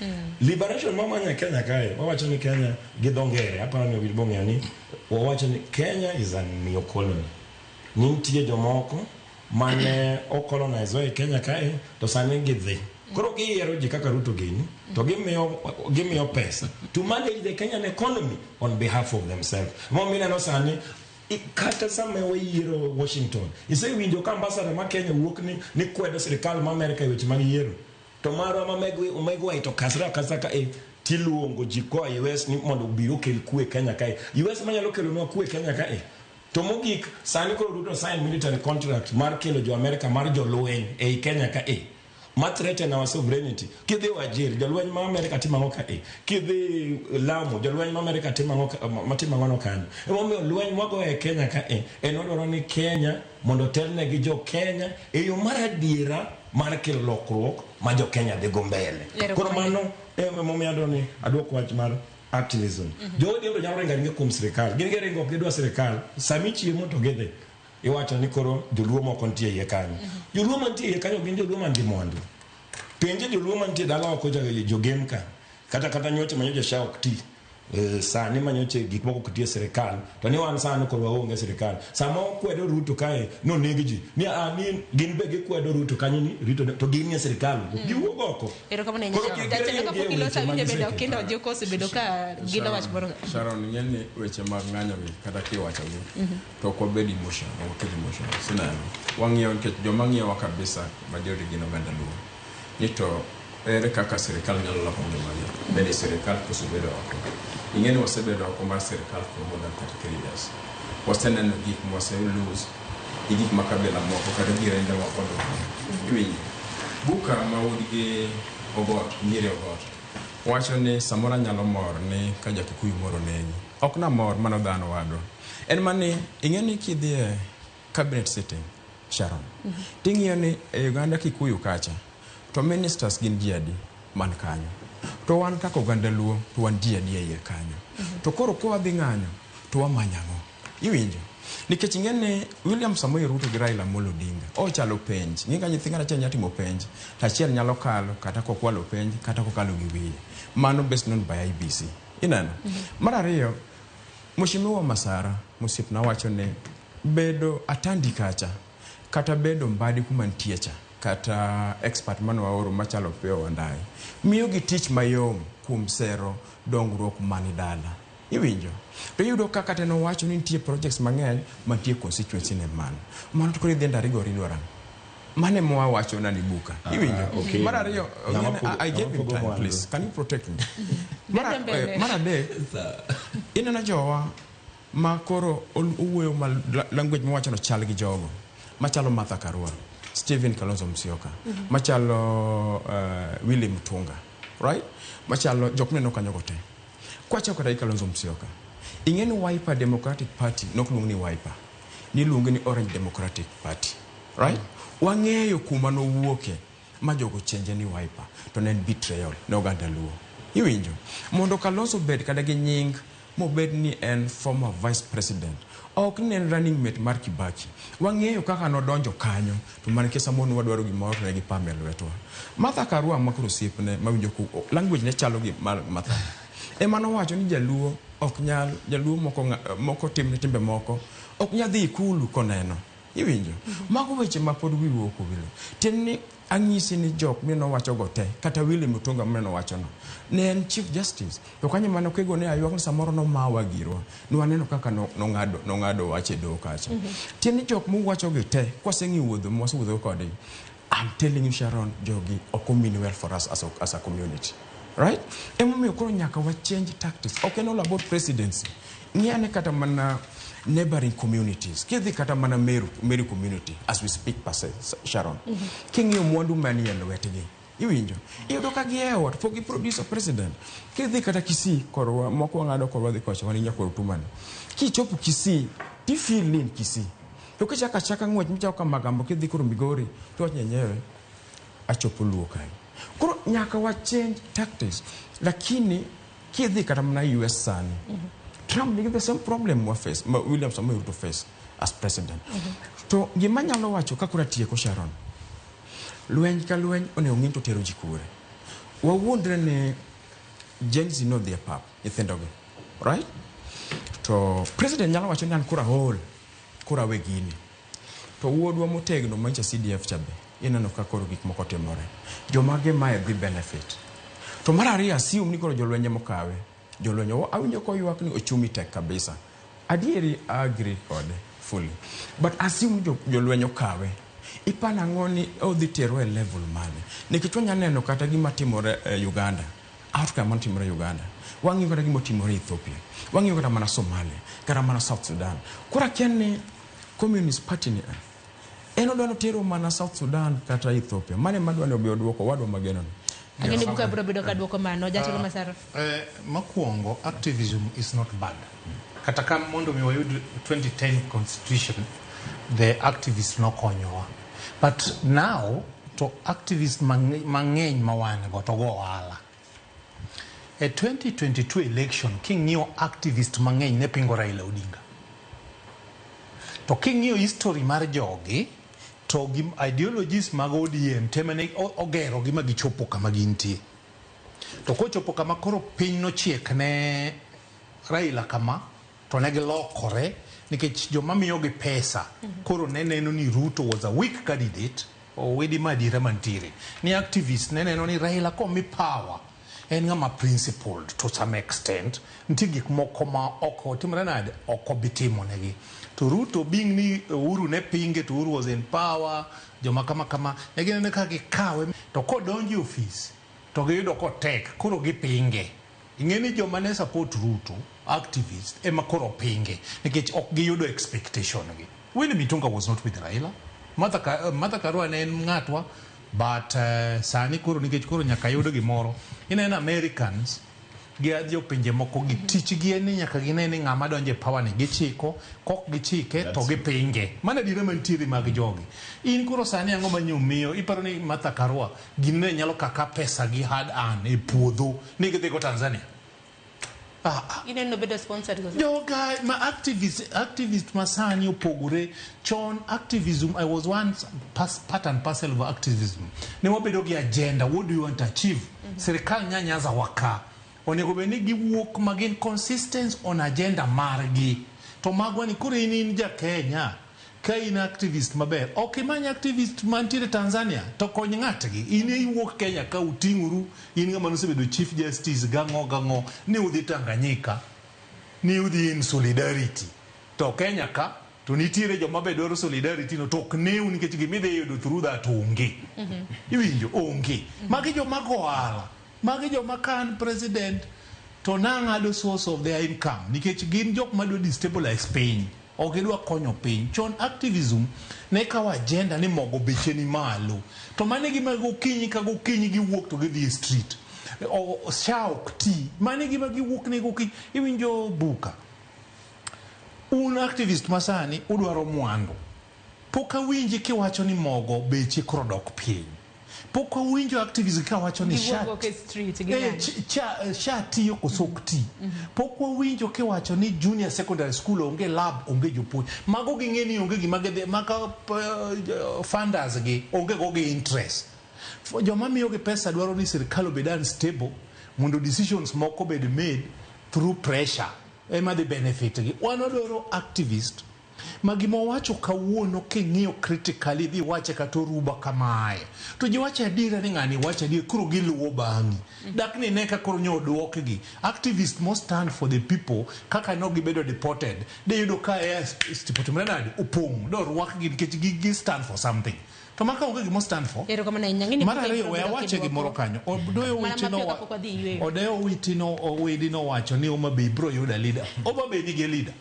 liberation mamanyo e Kenya kae wawacho ni Kenya gi dho ngere aparo ni Owil bong'eyo ni wawacho ni Kenya is a neo colony ni nitie jomoko mane o colonize wa e Kenya kae to sani gidhi koro giyiero ji kaka Ruto gini to gimiyo pesa to manage the Kenyan economy on behalf of themselves momiyo ineno sani kata sama wayiero Washington isewinjo ka ambassador ma Kenya wuok ni kwedo sirikal ma Amerika e weche mag yiero to marwa ma megwa to kasra akasa ka tiluongo ji koa US ni mondo obi okel kwe Kenya kae US manyalo kelonwa kwe Kenya kae to mogik sani koro Ruto sign military contract mar kelo jo Amerika mar jolweny ei Kenya kae Ma threaten our sovereignty. Kidhi Wajir, jolweny ma Amerika timo ang'o ka e? Kidhi Lamu, jolweny ma Amerika timo ang'o ka- ma timo ang'o no kanyo? Emomiyo lweny mwagoyo e Kenya ka e, en wadwaro ni Kenya mondo otelne gi jo Kenya e yo mar adiera mar kelo lokruok ma jo Kenya dhi go mbele. Erokamano. Koro mano emomiyo adwaro ni aduok wach mar activism. Jo ODM to nyalo ringo aringa kuom sirikal. Gin giringo ok gidwa sirikal. Sami chiemo to gidhi. Iwacho ni koro joluo moko nitie iye kanyo. Joluo mantie iye kanyo gin joluo man gi mwandu. Penje joluo mantie dala oko jogem ka. Kata nyocha manyocha sha ok ti. Sani manyocha gik moko ok ti e sirikal. To ni wan sani koro waonge e sirikal. Sama okwedo Ruto kae noneg ji. Ni a ni gin be gikwedo Ruto kanyo ni Ruto to gin e sirikal. Giwuog oko. Erokamano Koro ahinya. kik Jatelo giring kapok e iloso weche awinjo mag bende sirikal. Okindo Ojuko osebedo ka gilo wach moro. Sharon, ing'e ni weche mag ng'anyo gi kata kiwachogi to ok wabed emotional, ok waket emotional. Sineno. Wang'iyo nikech joma ng'iyowa kabisa majority gin oganda Luo. Ni to ere kaka sirikal nyalo loko ngimagi? Bende sirikal koso bedo oko? Ing'e ni wasebedo oko mar sirikal for more than 33 years. Waseneno gik mwase lose gi gik ma kabila moko kata jirende wa odwaro. Iwinjo? Buka ma wuod gi Ogot, Nyiri Ogot, wacho ni samoro anyalo mor ni ka ja Kikuyu moro onegi. Ok namor, mano dhano wadwa. En mani, ing'e ni kidhi e cabinet sitting, Sharon, ting'iyo ni e oganda Kikuyu kacha, to ministers gin ji adi man kanyo. To wan kaka oganda Luo, to wan ji adi e iye kanyo. To koro ka wadhi ng'anyo, to wamanyo ang'o? Iwinjo? Nikech ing'e ni William Samoei Ruto gi Raila Amolo Odinga ochalo penj. Ing'e ka nyithi ng'ato achiel nyalo timo penj, to achiel nyalo kalo kata kokwalo penj kata kokalo gi wiye. Mano best known by IEBC. Ineno? Mar ariyo, Mheshimiwa Masara mosiepna wacho ni bedo Atandi kacha kata bedo Mbadi kuma nitie cha kata expert mane waoro machalo Opiyo Wandayi miyo gi tich mayom kuom sero dongruok mani dala. Iwinjo? To iyudo ka kata nowacho ni nitie projects mang'eny mantie constituency ne mano. Mano to koro idhi Ndarigo idwaro ang'o? Mano ema wawacho nani buka. Iwinjo? Okay. Mar ariyo, Ng'ama I gave him pogo time, mwandu. please. Can you protect me? Mbele. Mar adek, ineno jowa ma koro owuoyo ma language mawacho no chal gi jogo machalo Martha Karua, Stephen Kalonzo Musyoka, machalo Willy Mutunga, right? Machalo jok mineno kanyo go te. Kwachako kata gi Kalonzo Musyoka, ing'e ni Wiper Democratic Party nok luong ni Wiper, niluonge ni Orange Democratic Party, right? Wang'eyo kuma nowuoke ma jogo change ni Wiper, to ne en betrayal ne oganda Luo. Iwinjo? Mondo Kalonzo obed kata gi nying mobed ni en former vice president, ok ni en running mate mar Kibaki. Wang'eyo kaka nodonjo kanyo, to mana nikech samoro ne wadwaro gimoro to ne gipame e lwetwa. Martha Karua ma koro osiepne mawinjo ku language ne chalo gi mar Martha. Ema nowacho ni jaluo ok nyal, jaluo moko, moko timne timbe moko, ok nyal dhi ikulu koneno. Iwinjo? Mago weche ma pod wiwa ok owilo. Tiende ni anyisi ni jok mineno wacho go te, kata Willy Mutunga mineno wacho no, ne en Chief Justice. To kanyo mane okego ne aywak ni samoro nomawa girwa. Ne waneno kaka nong'ado wach e doho kacha. Tiende ni jok muwacho gi te, kwaseng'iyo wuodho mwasewuotho kodgi, I'm telling you Sharon, jogi ok mean well for us as a community. Right? Emomiyo koro nyaka wa change tactics. Ok en all about presidency. Ng'i ane kata mana neighboring communities. Kidhi kata mana Meru community, as we speak per se, Sharon. King'iyo mwandu manie lwetgi, iwinjo? Iyudo ka giewo to pok giproduce a president. Kidhi kata Kisii, korwa, moko wang'ado korwa dhi kocha, wan gi nyakwar Tumani. Kichopo Kisii, tifeel ni in Kisii. To kichako achaka ng'wech michako ka Magambo kidhi koro Migori, to iwacho ni enyewe achopo Luo kae. Koro nyaka wa change tactics. Lakini kidhi kata mana US sani, Trump nigi the same problem wa face, ma William Samoei Ruto face as president. To gima nyalo wacho ka koro atieko Sharon, lweny ka lweny onego ng'i to tero ji kure. Wawuondre ni Gen Z nodhi e pap, nyithindogi, right? To president nyalo wacho ni an koro aol, koro awe gini. To wuodwa motegno manyicha CDF cha be, ineno ka koro gik moko timore. Jomage mae dhi benefit. To mar ariyo assume ni koro jolwenje mokawe. Jolwenje awinjo koywak ni ochumi tek kabisa. Adieri I agree kode fully. But assume ni jolweny okawe. Ipano ang'o ni odhi terwa e level mane? Nikech wanya neno kata gima timore e Uganda. Outcome matimore Uganda. Wang'iyo kata gima otimore Ethiopia. Wang'iyo kata mana Somalia, kata mana South Sudan. Koro akia ni Communist Party ni En odwa notero mana South Sudan kata Ethiopia. Mane madwa ni obi oduoko wadwa mageno ni. Ang'e ni Buka biro bedo ka duoko mano. Jatelo Masara. Mokwongo, activism is not bad. Kata ka mondo mi wayud 2010 constitution, the activists nokonyowa. But now, to activists mang'eny ma wan go to go ohala. E 2022 election, king'iyo activist mang'eny ne pingo Raila Odinga. To king'iyo history mar jogi, to gi ideologies mag ODM tema ne ogero gi ma gichopo kama gintie. To kochopo kama koro piny nochiek ne Raila kama, to ne gilokore nikech joma miyogi pesa koro ne neno ni Ruto was a weak candidate. Owedi ma adiera mantiere ni activist ne neno ni Raila komi power en ng'ama principled to some extent, nitie gik moko ma ok otimre nade, ok obi timo negi. To Ruto being ni Uhuru ne pinge, to Uhuru was in power, joma kama kama ne gineno ka gikawe, to kodonjo e ofis to giyudo kotek, koro gipinge. Ing'e ni joma ne support Ruto activist ema koro pinge nikech ok giyudo expectation gi. Willy Mutunga was not with Raila. Martha Karua ne en ng'atwa, but sani koro nikech koro nyaka yud gimoro. Ineno Americans gi jopinje moko gi tich gi en ni nyaka gine ni ng'ama donjo e power ni gichiko, kok gichike to gipinge. Mano adiera mantiere mag jogi. In koro sani ang'o ma nyomiyo iparo ni Martha Karua gini ne nyalo kaka pesa gi hard earn e puodho ni gidhi go Tanzania? Ineno bedo sponsored koso? Joga ma activist masani opogore. Chon activism, I was once part and parcel of activism. Ne wabedo gi agenda, what do you want to achieve? Sirikal nyanyaza waka. Onego bed ni giwuok ma gin consistent on agenda margi. To magwa ni koro in ja Kenya, ka in activist maber, ok imany activist mantiere Tanzania to kony ng'atgi. In iwuok Kenya ka uting'uru, in ng'ama nosebedo Chief Justice gang'o gang'o, ni udhi Tanganyika, ni udhi in solidarity. To Kenya ka, to nitiere joma be dwaro solidarity no, to ok neu nikech gimidhi yudo through that onge. Iwinjo? Onge. Magi joma go ohala. Magi joma ka an president to nang'ado source of their income nikech gin jok madwa destabilize piny. Ok gidwa konyo piny. Chon activism ne kawo agenda ni mogo beche ni malo. To mano e gima gokinyi ka gokinyi giwuok to gidhi e street. SHA ok ti. Mano e gima giwuok ne gokinyi. Iwinjo Buka. Un activist masani udwaro mwandu. Pok awinji kiwacho ni mogo beche koro dok piny. Pok awinjo activist kawacho ni Giwuok ok e street, ging'anyo. SHA tiyo koso ok ti. Pok wawinjo kiwacho ni junior secondary school onge lab, onge jopuonj. Mago ging'e ni onge gima gidhi, maka funders gi onge go gi interest. Joma miyogi pesa dwaro ni sirikal obed unstable mondo decisions moko obed made through pressure ema dhi benefit gi. Wan wadwaro activist ma gima owacho kawuono king'iyo critically dhi wache kata oruba kamae to ji wacho adiera ni ng'ani wacho adier, koro giluwo bang'i. Dak ni ne ka koro nyo oduokgi. Activist must stand for the people kaka no gibedo deported. De yudo ka air otimore nade opong' do rwakgi nikech gi stand for something. To maka onge gima stand for. Erokamano ahinya. Ng'eni Mar pok ariyo, ibiro we bedo awache kiduoko. gimoro kanyo. Odeyo Mana weche no mapiyo kapok wadhi yweyo. Odeyo witino, owedi nowacho ni Homa Bay biro yudo leader. Homa Bay nigi leader.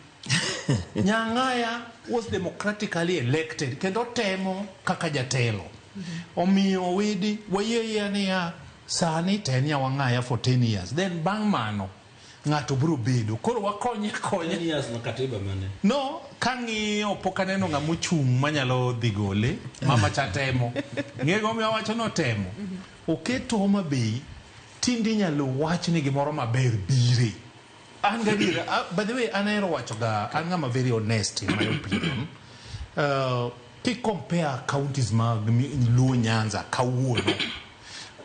Nyang'aya was democratically elected kendo temo kaka jatelo. Omiyo wedi wayie niya sani to en Nyawang'aya for 10 years. Then bang' mano ng'ato biro bedo. Koro wakonye konye. 10 years no katiba mane? No, kang'iyo pok aneno ng'ama ochung' manyalo dhi gole. Mama cha temo. Ng'e gimomiyo awacho ni otemo. Oketo Homa Bay tinde inyalo wach ni gimoro maber bire. An gadiera, by the way, an ahero wacho ga, an ng'ama very honest in my opinion. Ki compare counties mag Luo Nyanza kawuono,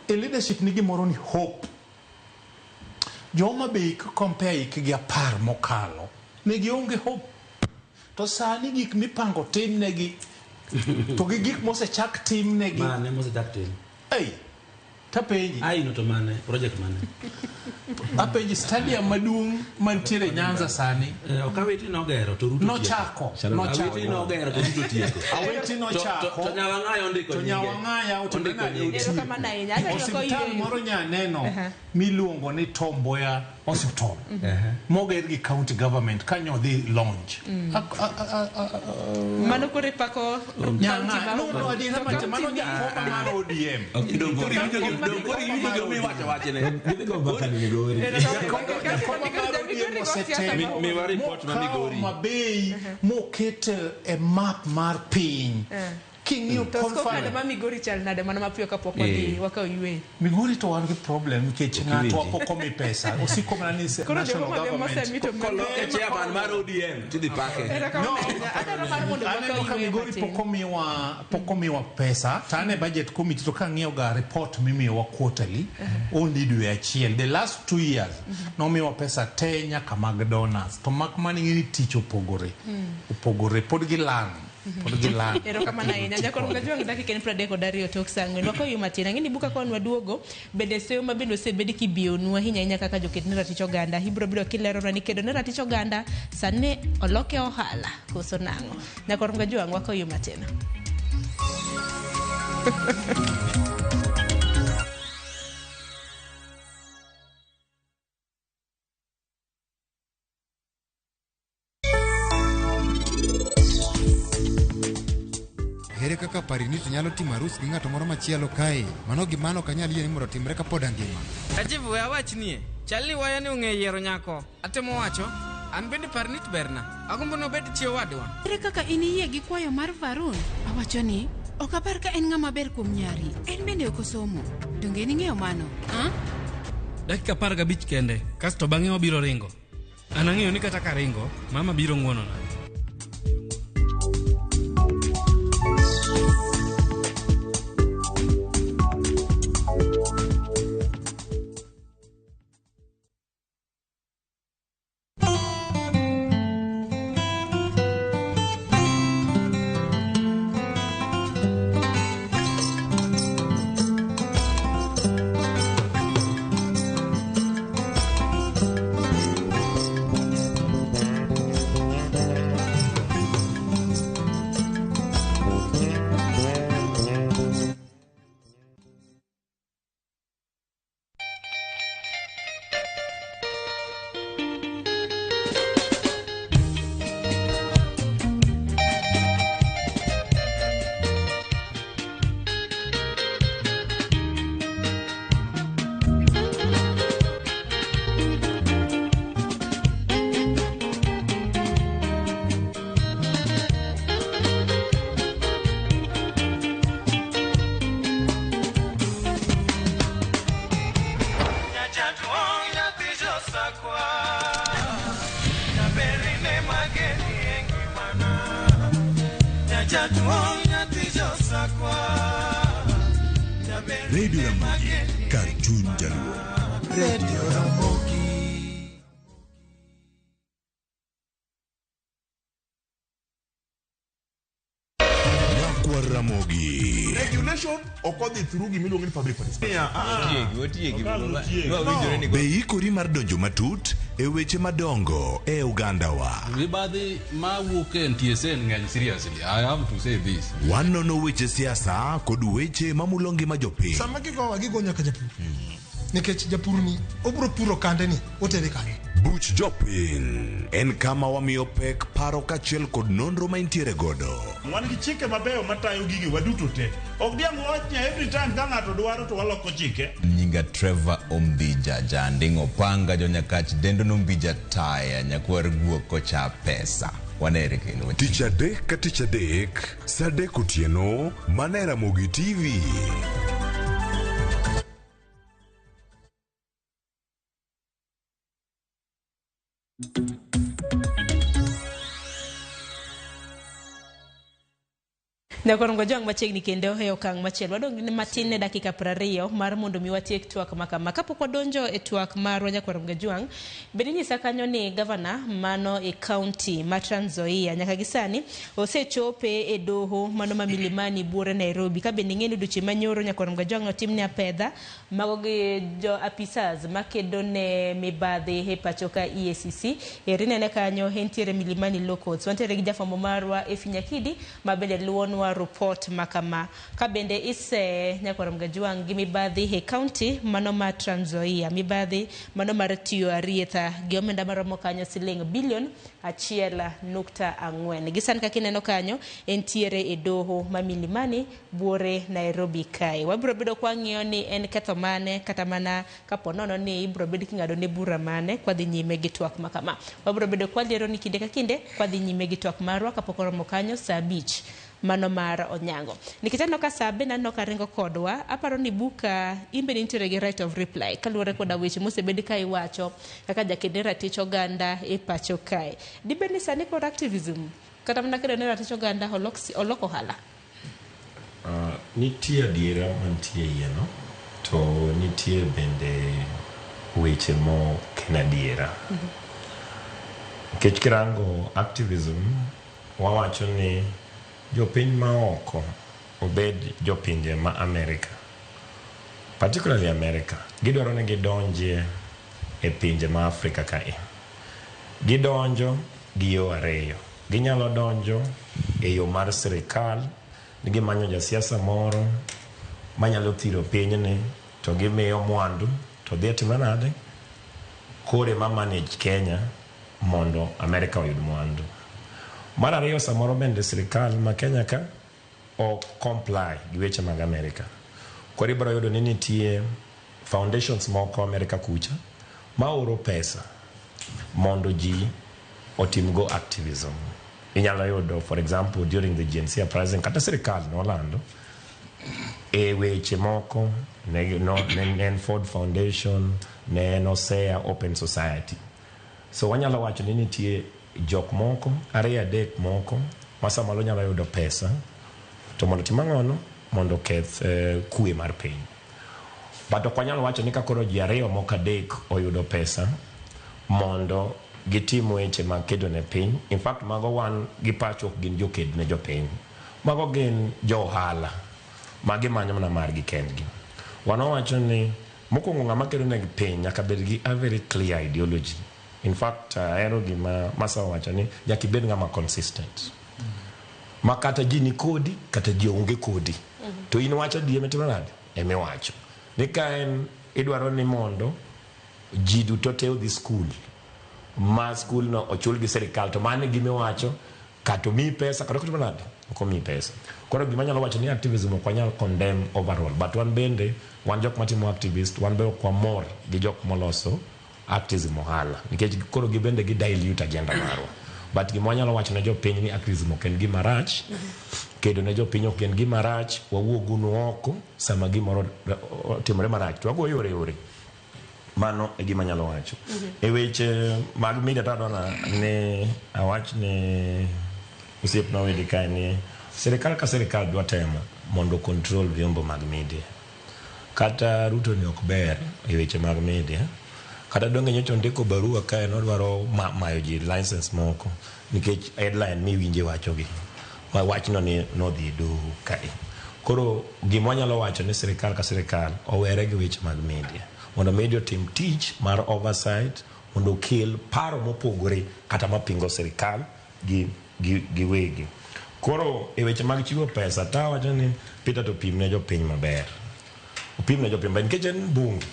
e leadership ni gimoro ni hope. Jo Homa Bay ki compare hikgi 10 mokalo, ne gionge hope. To sani gik mipango timnegi, to gi gik mosechak timnegi. Mane mosechak tim? Ei, tapenji. Ai, no to mane? Project mane? Apenji stadium maduong' mantiere Nyanza sani. Ok Awiti nogero to Ruto Nochako, nochako. Awiti nogero to Ruto tieko. Awiti nochako. To Nyawang'aya ondiko To nyinge. Nyawang'aya Ondiko otimore nyinge. Erokamano ahinya. Adwa yudo Osiptal koyweyo. moro nyaneno miluongo ni Tom Mboya Hospital moger gi county government kanyo dhi launch. Mano koro ipako county Nyang'aya. ma No, adiera To macha, mano county jakomba mar ODM. Koro iwinjo gima iwacho wachne. Jakomba mar ODM osetemo Miwa report ma mokawo Migori. Mabei moketo e map mar piny. King'iyo To scorecard conference ma Migori chal nade mana mapiyo kapok wadhi wakawo yweyo. Migori to wan gi problem nikech ng'atwa iwinji. pok omi pesa osiko mana ni Koro national joma be government mosemi to Koloke chairman mar ODM tidhi pake. Erokamano ahinya. Adwaro mar mondo Aneno wakaw ka yweyo Migori matin. pok omiwa pesa to an e budget committee to kang'iyo ga report mimiyowa quarterly only dwe achiel the last 2 years nomiwa pesa te nyaka mag donors to mak mana ing'e ni tich opogore opogore pod gilang pod gilang. Erokamano ahinya. Jakor Kajwang' dakika en 32 tok saa 4. Wakaw yweyo matin. Ang'e ni buka kon waduogo bende seyo ma bende osebed kibiyonu ahinya ahinya kaka joket ne ratich oganda. Ibiro bedo kileronwa ni kedo ne ratich oganda sani oloke ohala koso nang'o. Nyakor Kajwang' wakaw yweyo matin. Ere kaka Parinit nyalo timo arus gi ng'ato moro machielo kae? Mano gima ok anyal yie ni mondo otimre kapod angima. Rajiv we awachnie, chal ni waya ni ong'e yiero nyako. Atemo wacho, an bende Parnit berna. Agombo nobed chi owadwa. Ere kaka in iyie gi kwayo mar Varun? Awacho ni, ok apar ka en ng'ama ber kuom nyari. En bende ok osomo. Donge in ing'eyo mano? Ha? Dakika 15 kende, kasto bang'e wabiro ringo. An ang'eyo ni kata karingo, mama biro ng'wonona. Radio Ramogi, kar chuny jaluo. Radio Ramogi. Nyakwar Ramogi. Regulation ok odhi through gimiluongo ni public participation. Be ikori mar donjo matut e weche madongo e ogandawa? Mibadhi mawuok e NTSA ng'eny seriously. I have to say this. Wanono weche siasa kod weche mamulo ngima jopiny. Sama gigowa gigo nyaka japur. Nikech japur ni obiro puro kande ni otere kanye. Buch jopiny en kama wamiyo pek paro kaachiel kod nonro ma intiere godo. Wan gi chike mabeyo matayo gigi waduto te. Ok diang' wach ni every time ka ng'ato dwaro to waloko chike. Nyinga Trevor Ombija Janding'o Panga jonyakach dendo nombija taya nyakwar guok kocha pesa wanere kendo. Tich adek ka tich adek, saa 3 otieno, mana e Ramogi TV. Nyakorongo Jwang' machiegni kendo e okang' machielo. Wadong' gi matin ne dakika 20 mar mondo mi watiek twak ma kama. Kapok wadonjo e twak marwa Nyakorongo Jwang', bende inyisa kanyo ni gavana mano e kaunti ma Trans Nzoia nyaka gi sani osechope e doho mano ma Milimani buore Nairobi. Ka bende ing'e ni odiochieng' manyoro Nyakorongo Jwang' notimne apedha mago gi jo apisas makedo ne mibadhi e pacho ka EACC. Eri nene kanyo entiere Milimani Law Courts. Wantiere gi jafwambo marwa Efi Nyakidi ma bende luwonwa rupot makama. Ka bende ise Nyakorongo Jwang' gi mibadhi e kaunti mano ma Trans Nzoia, mibadhi mano mar tiyo arietha gi omenda maromo kanyo siling bilion 1.4. Gi sani kaka ineno kanyo entiere e doho ma Milimani buore Nairobi kae. Wabiro bedo kwang'iyo ni en ketho mane kata mana kapo nono ni ibiro bed king'ado ne bura mane kwadhi nyime gi twak makama. Wabiro bedo kwalero ni kinde ka kinde kwadhi nyime gi twak marwa kapok oromo kanyo saa 5 mano mar onyango. Nikech aneno ka saa bende aneno ka ringo kodwa, aparo ni buka in bende intiere gi right of reply kaluwore koda weche mosebed ka iwacho kaka jaked ne ratich oganda e pacho kae. Dibed ni sani kod activism kata mana kedo ne ratich oganda olok ohala? Nitie adiera mantie iye no, to nitie bende weche mok en adiera. Nikech kirango activism, wawacho ni jopiny maoko obed jopinje ma America, particularly America, gidwaro ni gidonjie e pinje ma Afrika kae. Gidonjo gi yo ariyo. Ginyalo donjo e yo mar sirikal, ni gimanyo jasiasa moro manyalo thiro pinyni to gimiyo mwandu to dhi timre nade kore ma manage Kenya mondo America oyud mwandu. Mar ariyo, samoro bende sirikal ma Kenya ka ok comply gi weche mag America. Koro ibiro yudo ni nitie foundations moko America kucha ma oro pesa mondo ji otimgo activism. Inyalo yudo, for example, during the GNC uprising, kata sirikal nolando e weche moko ne, no, ne en Ford Foundation, ne en OSEA Open Society. So wanyalo wacho ni nitie jok moko ariyo adek moko ma samoro nyalo yudo pesa to mondo otim ang'ono mondo oketh kwe mar piny. But ok wanyal wacho ni ka koro ji ariyo moko adek oyudo pesa mondo gitim weche mag kedo ne piny. In fact, mago wan gi pacho ok gin joked ne jopiny. Mago gin jo ohala ma gimanyo mana margi kendgi. Wan wawacho ni mokwongo ng'ama kedo ne piny nyaka bed gi a very clear ideology. In fact, ahero gima Masa owacho ni nyaka ibed ng'ama consistent. Ma kata ji ni kodi, kata ji onge kodi. To in wacho adier mitimo nade? Emiwacho. Ni ka en idwaro ni mondo ji duto te odhi skul, ma skul no ochul gi sirikal, to mano e gima iwacho, kata omiyi pesa, kata ok otimo nade? Ok omiyi pesa. Koro gima anyalo wacho ni activism ok wanyal condemn overall, but wan bende, wan jok matimo activist, wan be ok wamor gi jok moloso activism ohala, nikech koro gibende gi dilute agenda marwa. But gima wanyalo wacho ne jopiny ni activism ok en gima rach, kedo ne jopiny ok en gima rach, wawuog unu oko sama gimoro otimore marach, to wago yore yore. Mano e gima anyalo wacho. E weche mag media to adwa ni awach ni osiepna Owidi kae ni sirikal ka sirikal dwa temo mondo control vyombo mag media. Kata Ruto ni ok ber e weche mag media, kata donge nyocha ondiko barua kae nodwaro mayo ji license moko nikech headline miwinje wachogi. Wachno ni nodhi e doho kae. Koro gima wanyalo wacho ni sirikal ka sirikal owere gi weche mag media mondo media otim tich mar oversight mondo okel paro mopogore kata mapingo sirikal gi giwegi. Koro e weche mag chiwo pesa ta wacho ni Peter to pim ne jopiny maber. Opim ne jopiny maber nikech en bunge.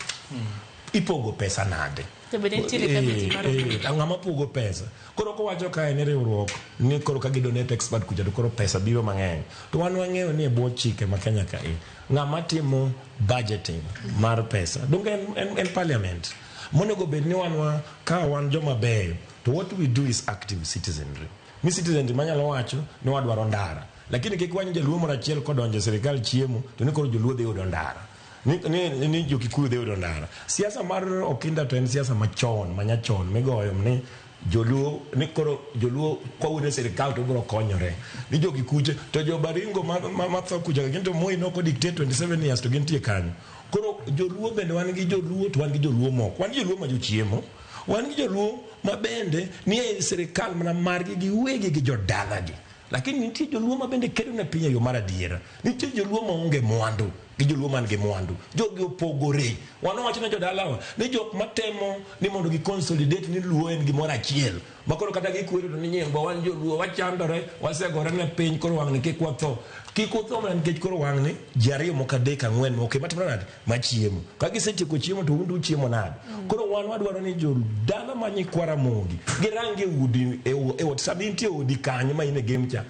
Ipogo pesa nade? To bende nitiere kamiti mar Ng'ama pogo pesa. Koro kowacho kae ni riwruok ni koro ka gidonate expert kucha to koro pesa biro mang'eny. To wan wang'eyo ni e bwo chike ma Kenya kae ng'ama timo budgeting mar pesa donge en parliament. Monego bed ni wan ka wan joma beyo to what we do is active citizenry. Ni citizenry manyalo wacho ni wadwaro ndara. Lakini kik wany jaluo moro achiel kodonjo e sirikal chiemo to ni koro joluo dhi yudo ndara. Ni jo Kikuyu dhi yudo ndara. Siasa mar Okinda to en siasa machon, manyachon migoyo ni Joluo ni koro joluo kwawuone sirikal to biro konyore. Ni jogi kuche to jo Baringo ma tho kucha gin to Moi nok dictate 27 years to gintie kanyo. Koro joluo bende wan gi joluo to wan gi joluo moko. Wan gi joluo ma jochiemo. Wan gi joluo ma bende nie sirikal mana margi giwegi gi jodalagi. Lakini nitie joluo ma bende kedo ne piny e yo mar adiera. Nitie joluo maonge mwandu gi joluo man gi mwandu. Jogi opogore. Wan wawacho ne jodalawa ni jok matemo ni mondo gi consolidate ni luo en gimoro achiel. Ma koro kata gikwero to ni nyingwa wan joluo wachandore wasegore ne piny koro wang'ni kik watho. Kik utho mana nikech koro wang'ni ji ariyo moko adek ang'wen moko ema timore nade machiemo. Ka gisetieko chiemo to un to uchiemo nade? Koro wan wadwaro ni jodala ma nyikwa Ramogi girang e udi e ot sama intie e odi kanyo ma in e game cha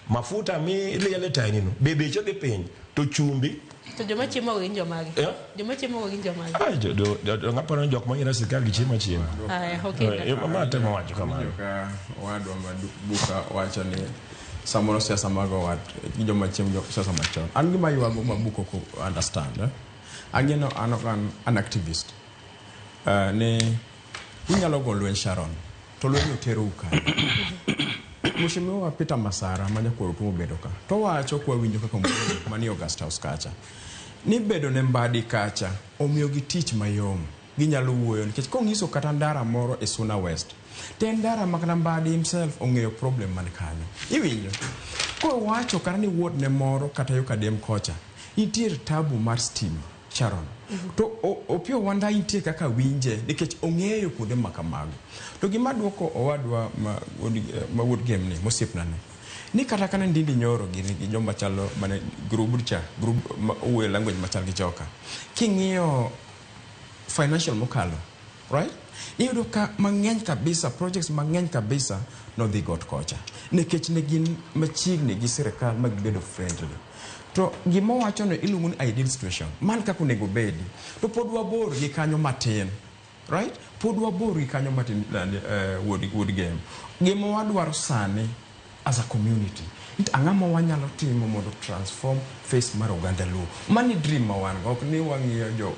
mafuta miliele tayini no be beche odhi piny to chumbi To joma chiemo go gin jomage? Eh? Joma chiemo go gin jomage? Ai, ng'aparo ni jok mang'ina sirkal gi chiemo achiema. Aya, okay. Ma temo wacho kamano. Ka owadwa ma Buka wacho ni samoro siasa mag owat gi joma chiemo jo siasa machon. An gima ywago ma Buka ok understand. Ang'e an ok an activist. Ni unyalo go lweny Sharon to lweny oterou kanye? Mheshimiwa Peter Masara ma nyakwar Otuom obedo ka to wacho kwa winjo kaka mani August House kacha ni bedo ne Mbadi kacha omiyo gi tich mayom ginyalo wuoyo nikech kong'iso kata ndara moro e Suna West to en ndara ma kata Mbadi himself ong'eyo problem man kanyo iwinjo kowacho kata ni wuod ne moro kata yo Kadem kocha nitiere tabu mar stima Sharon to Opiyo Wandayi nitie kaka winje nikech ong'eyo kuonde ma kamago to gima duoko owadwa ma wuod Gem ni mosiepna ni ni kata kana Ndindi Nyoro gini gi joma chalo mane group cha group ma owuoyo language machal gi joka king'iyo financial mokalo right iyudo ka mang'eny kabisa projects mang'eny kabisa nodhi got kocha nikech ne gin machiegni gi sirikal ma gibedo friendly to gima wacho no iluongo ni ideal situation man kaka onego bedi to pod wabor gi kanyo matin right pod wabor gi kanyo matin wuod Gem gima wadwaro sani as a community it ang'o ma wanyalo timo mondo transform face mar oganda Luo mani dream ma wan go ok ni wang'iyo jo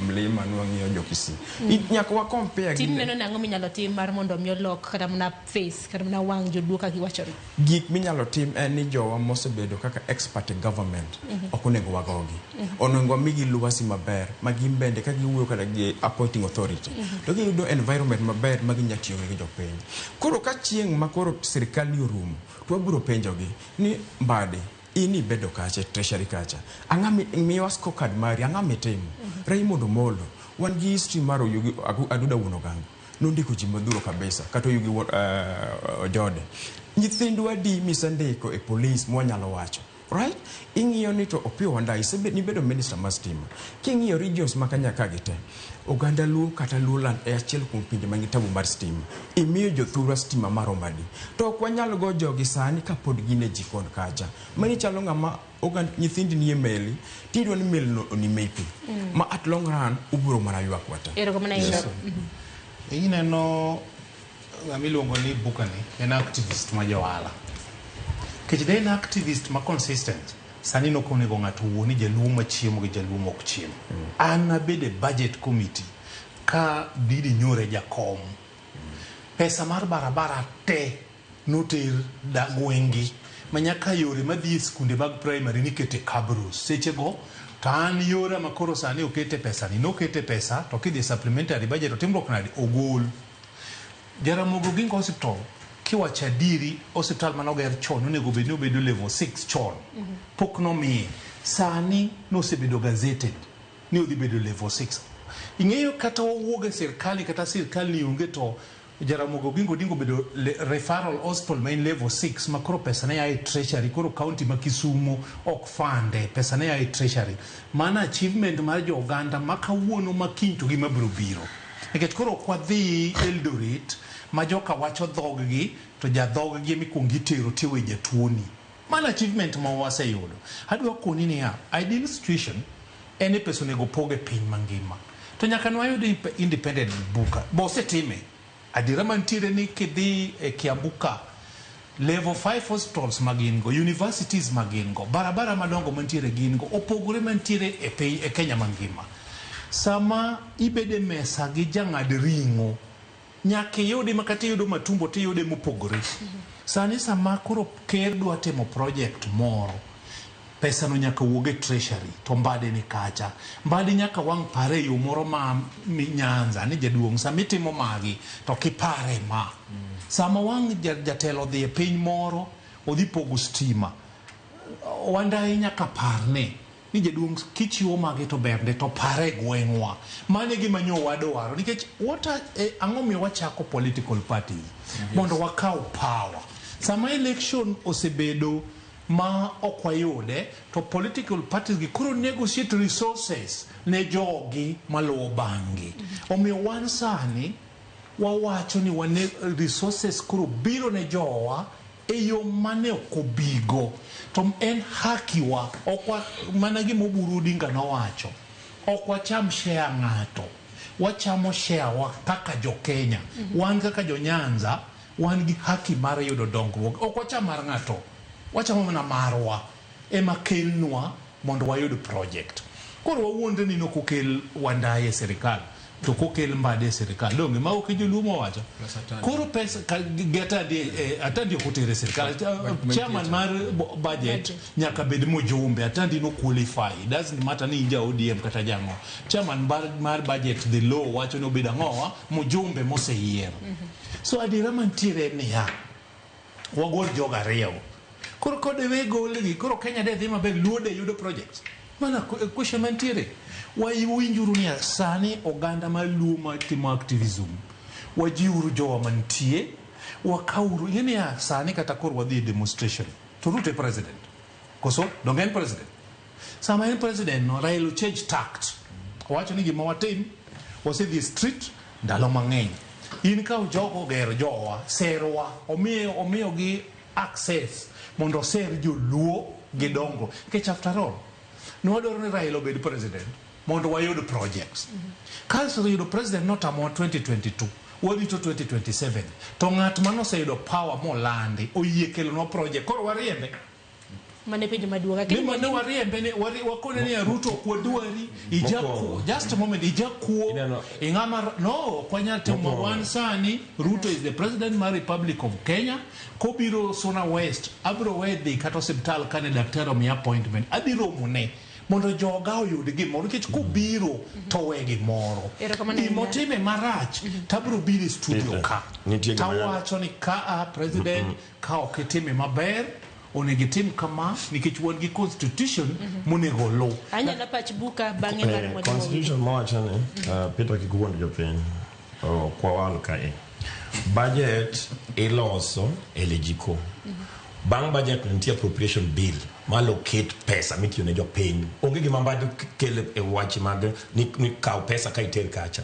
mlima ni wang'iyo jo Kisii nyaka wa compare gi Tim neno ni ang'o minyalo tim mar mondo mi olok kata mana face kata mana wang' joluo kaka iwachono gik minyalo tim en ni jowa mosebedo kaka expert e government ok onego wagogi onego wamigi lwasi maber ma gin bende ka giwuoyo kata gi appointing authority to giyudo environment maber ma ginya tiyo gi jopiny koro ka chieng' ma koro sirikal ni orumo to wabiro penjogi ni Mbadi in ibedo kacha e treasury kacha ang'a miwa scorecard mari ang'a mitimo Raymond Omolo wan gi history mar Oyugi Aduda wuon Ogango nondiko ji modhuro kabisa kata Oyugi Ojode nyithindwa adi misendiko e police mwanyalo wacho right ing'iyo ni to Opiyo Wandayi nibedo minister mar stima king'iyo regions ma Kenya ka gi te oganda Luo kata Luoland e achiel kuom pinje man gi tabu mar stima imiyo jothurwa stima maromo adi to ok wanyal go jogi sani kapod gin e jikon kacha mani chalo ng'ama oganda nyithindi nie meli tidwa ni meli no onime pi ma at long run ubiro mana ywak wate. Erokamano ahinya. Ineno ng'ama iluongo ni Bukani en activist ma johala. Nikech de en activist ma consistent, sani nok onego ng'ato wuo ni jaluo machiemo gi jaluo mok chiem. An abedo e budget committee ka Didi Nyoro e jakom. Pesa mar barabara te noter da gweng'gi ma nyaka yore madhi e skunde mag primary nikete cabros. Sechego to an yora ma koro sani okete pesa ni nokete pesa to kidhi e supplementary budget otimruok nade ogol. Jaramogi Oginga Hospital kiwacho adieri osiptal manoger chon onego bed ni obedo level 6 chon pok nomiye sani nosebedo gazetted ni odhi bedo level 6 ing'eyo kata wawuog e sirkal kata sirkal ni onge to Jaramogi Oginga Odinga obedo referral hospital ma en level 6 ma koro pesa ne a e treasury koro county ma Kisumo ok fande pesa ne a e treasury mano achievement mar jo oganda ma kawuono ma kiny to gi mabiro biro nikech koro ok wadhi Eldoret ma joka wacho dhog-gi to jadhog-gi ema ikuongo itero tiwe jatuoni mano achievement ma waseyudo adwa koni niya ideal situation en ni pesa onego pog e piny mangima to nyaka nwayud independent buka bosetime adiera mantiere ni kidhi e Kiambu ka level 5 hospitals ma gin go universities ma gin go barabara madongo mantiere gin go opogore mantiere e piny e Kenya mangima sama ibedo e mesa gi jang'ad ring'o Nyaka iyudi ma kata iyudo matumbo tiyude mopogore. Sani sama koro ker dwa timo project moro, pesa no nyaka wuog e treasury to Mbadi ni kacha. Mbadi nyaka wang' pare e yo moro ma Nyanza ni jaduong' sama itimo magi to kipare ma. Sama wang' jatelo odhi e piny moro odhi pogo stima, Wandayi nyaka parne ni jaduong' kichiwo magi to berne to pare gweng'wa. Mano e gima nyo wadwaro nikech what are, ang'o miyo wachako political parties? Yes. Mondo wakaw power. Sama election osebedo ma ok wayude to political parties gi koro negotiate resources ne jogi maluwo bang'gi. Omiyo wan sani wawacho ni wane resources koro biro ne jowa e yo mane ok obigo to en haki wa ok wa mana gima Oburu Odinga nowacho ok wacham share ng'ato wachamo share wa kaka jo Kenya wan kaka jo Nyanza wan gi haki mar yudo dongruok ok wacham mar ng'ato wachamo mana marwa ema kelnwa mondo wayud project. Koro wawuondre ni nokokel Wandayi e sirikal to kokel Mbadi e sirikal. Donge mago ok e joluo mowacho? Koro pesa ka, gi Atandi Atandi ok oter e sirikal. Chairman mar budget nyaka bed mujumbe. Atandi no qualify. It doesn't matter ni in ja ODM kata jang'o. Chairman mar budget the law wacho ni obed ang'owa mujumbe moseyier. So adiera mantiere en niya, wagol jogo ariyo. Koro kode we golgi, koro Kenya de dhi maber, Luo de yudo projects. Mana question mantiere. Wawinjuru niya, sani oganda mar Luo matimo activism, wajiwuru jowa mantie, wakawuru, ing'e niya, sani kata koro wadhi e demonstration, to Ruto e president. Koso, donge en president? Sama en president no, Raila change tact. Owacho ni gima watim, wasedhi e street ndalo mang'eny. In kaw jogo oger jowa, serwa, omiyogi access mondo oser joluo gi dongo. Nikech after all, nwadwaro ni Raila obed president mondo wayud projects. Kaso yudo president notamowa 2022, warito 2027, to ng'at manoseyudo power molandi oyie kelonwa project, koro wariembe. Mano e penjo maduong'. Akili Ne wariembe ne wakone ni Ruto ok wadwari, ijakuo. Just a moment, ijakuo. Ing'ama no ok wanyal timo wan sani Ruto is the president mar Republic of Kenya. Kobiro Suna West, abro we dhi kata osiptal kane daktari omiya appointment. Adhi romone mondo joga oyud gimoro nikech kobiro to we gimoro. Gimotime marach tabro biro e studio ka. Tawacho ni ka a president ka ok itime maber onego itim kama nikech wan gi constitution monego oluw. Anyalo pach buka bang'e mar mwalimu. Constitution mawacho ni Peter kik wuond jopiny ok wawal kae. Budget iloso e Lejiko. Bang' budget no nitie appropriation bill ma allocate pesa mitiyo ne jopiny. Onge gima Mbadi kelo e wach mag ni kaw pesa ka iter kacha.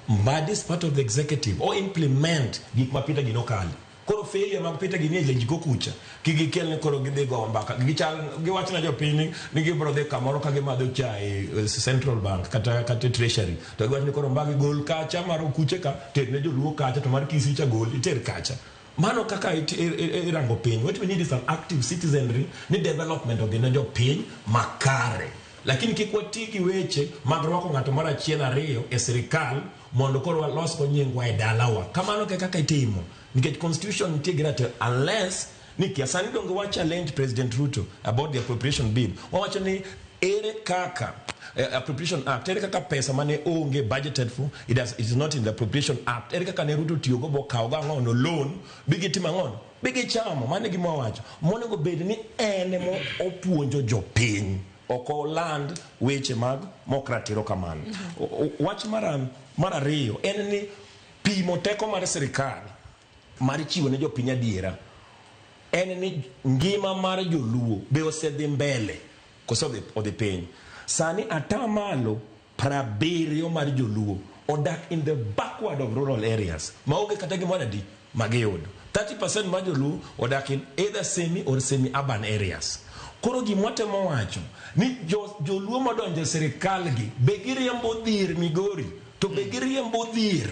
Mbadi is part of the executive o implement gik ma Peter gino kale. Koro failure mag Peter gini e Lejiko kucha kik gikel ni koro gidhi gowo mbaka. Gichal giwach na jopiny ni gibiro dhi kamoro ka gimadho chai Central Bank kata Treasury. To giwach ni koro mbagi gol kacha mar okuche ka ter ne joluo kacha to mar Kisii cha gol iter kacha. Mano kaka irango piny. What we need is an active citizenry ni development odhi ne jopiny makare. Lakini kik wati gi weche mag rwako ng'ato mar achiel ariyo e sirikal mondo koro walos go nyingwa e dalawa. Kamano e kaka itimo. Nikech constitution nitie gi ratiro unless ni kia sani donge wa challenge President Ruto about the appropriation bill. Wawacho ni ere kaka appropriation act ere kaka pesa mane onge budgeted for it is not in the appropriation act ere kaka ne Ruto tiyogo bokawo go ang'ono loan bi gitimo ang'ono bi gichamo mano e gima wawacho monego bed ni en ema opuonjo jopiny ok oland weche mag mok ratiro kamano. Wach mar ariyo en ni pimo teko mar sirikal mar chiwo ne jopiny adiera en ni ngima mar joluo be osedhi mbele koso odhi piny. Sani atamalo 70 mar joluo odak in the backward of rural areas maonge kata gimoro adi magiyudo. 30% mar joluo odak in either semi or semi urban areas. Koro gima watemo wacho ni joluo modonjo e sirikal gi be giriembo dhier Migori to be giriembo dhier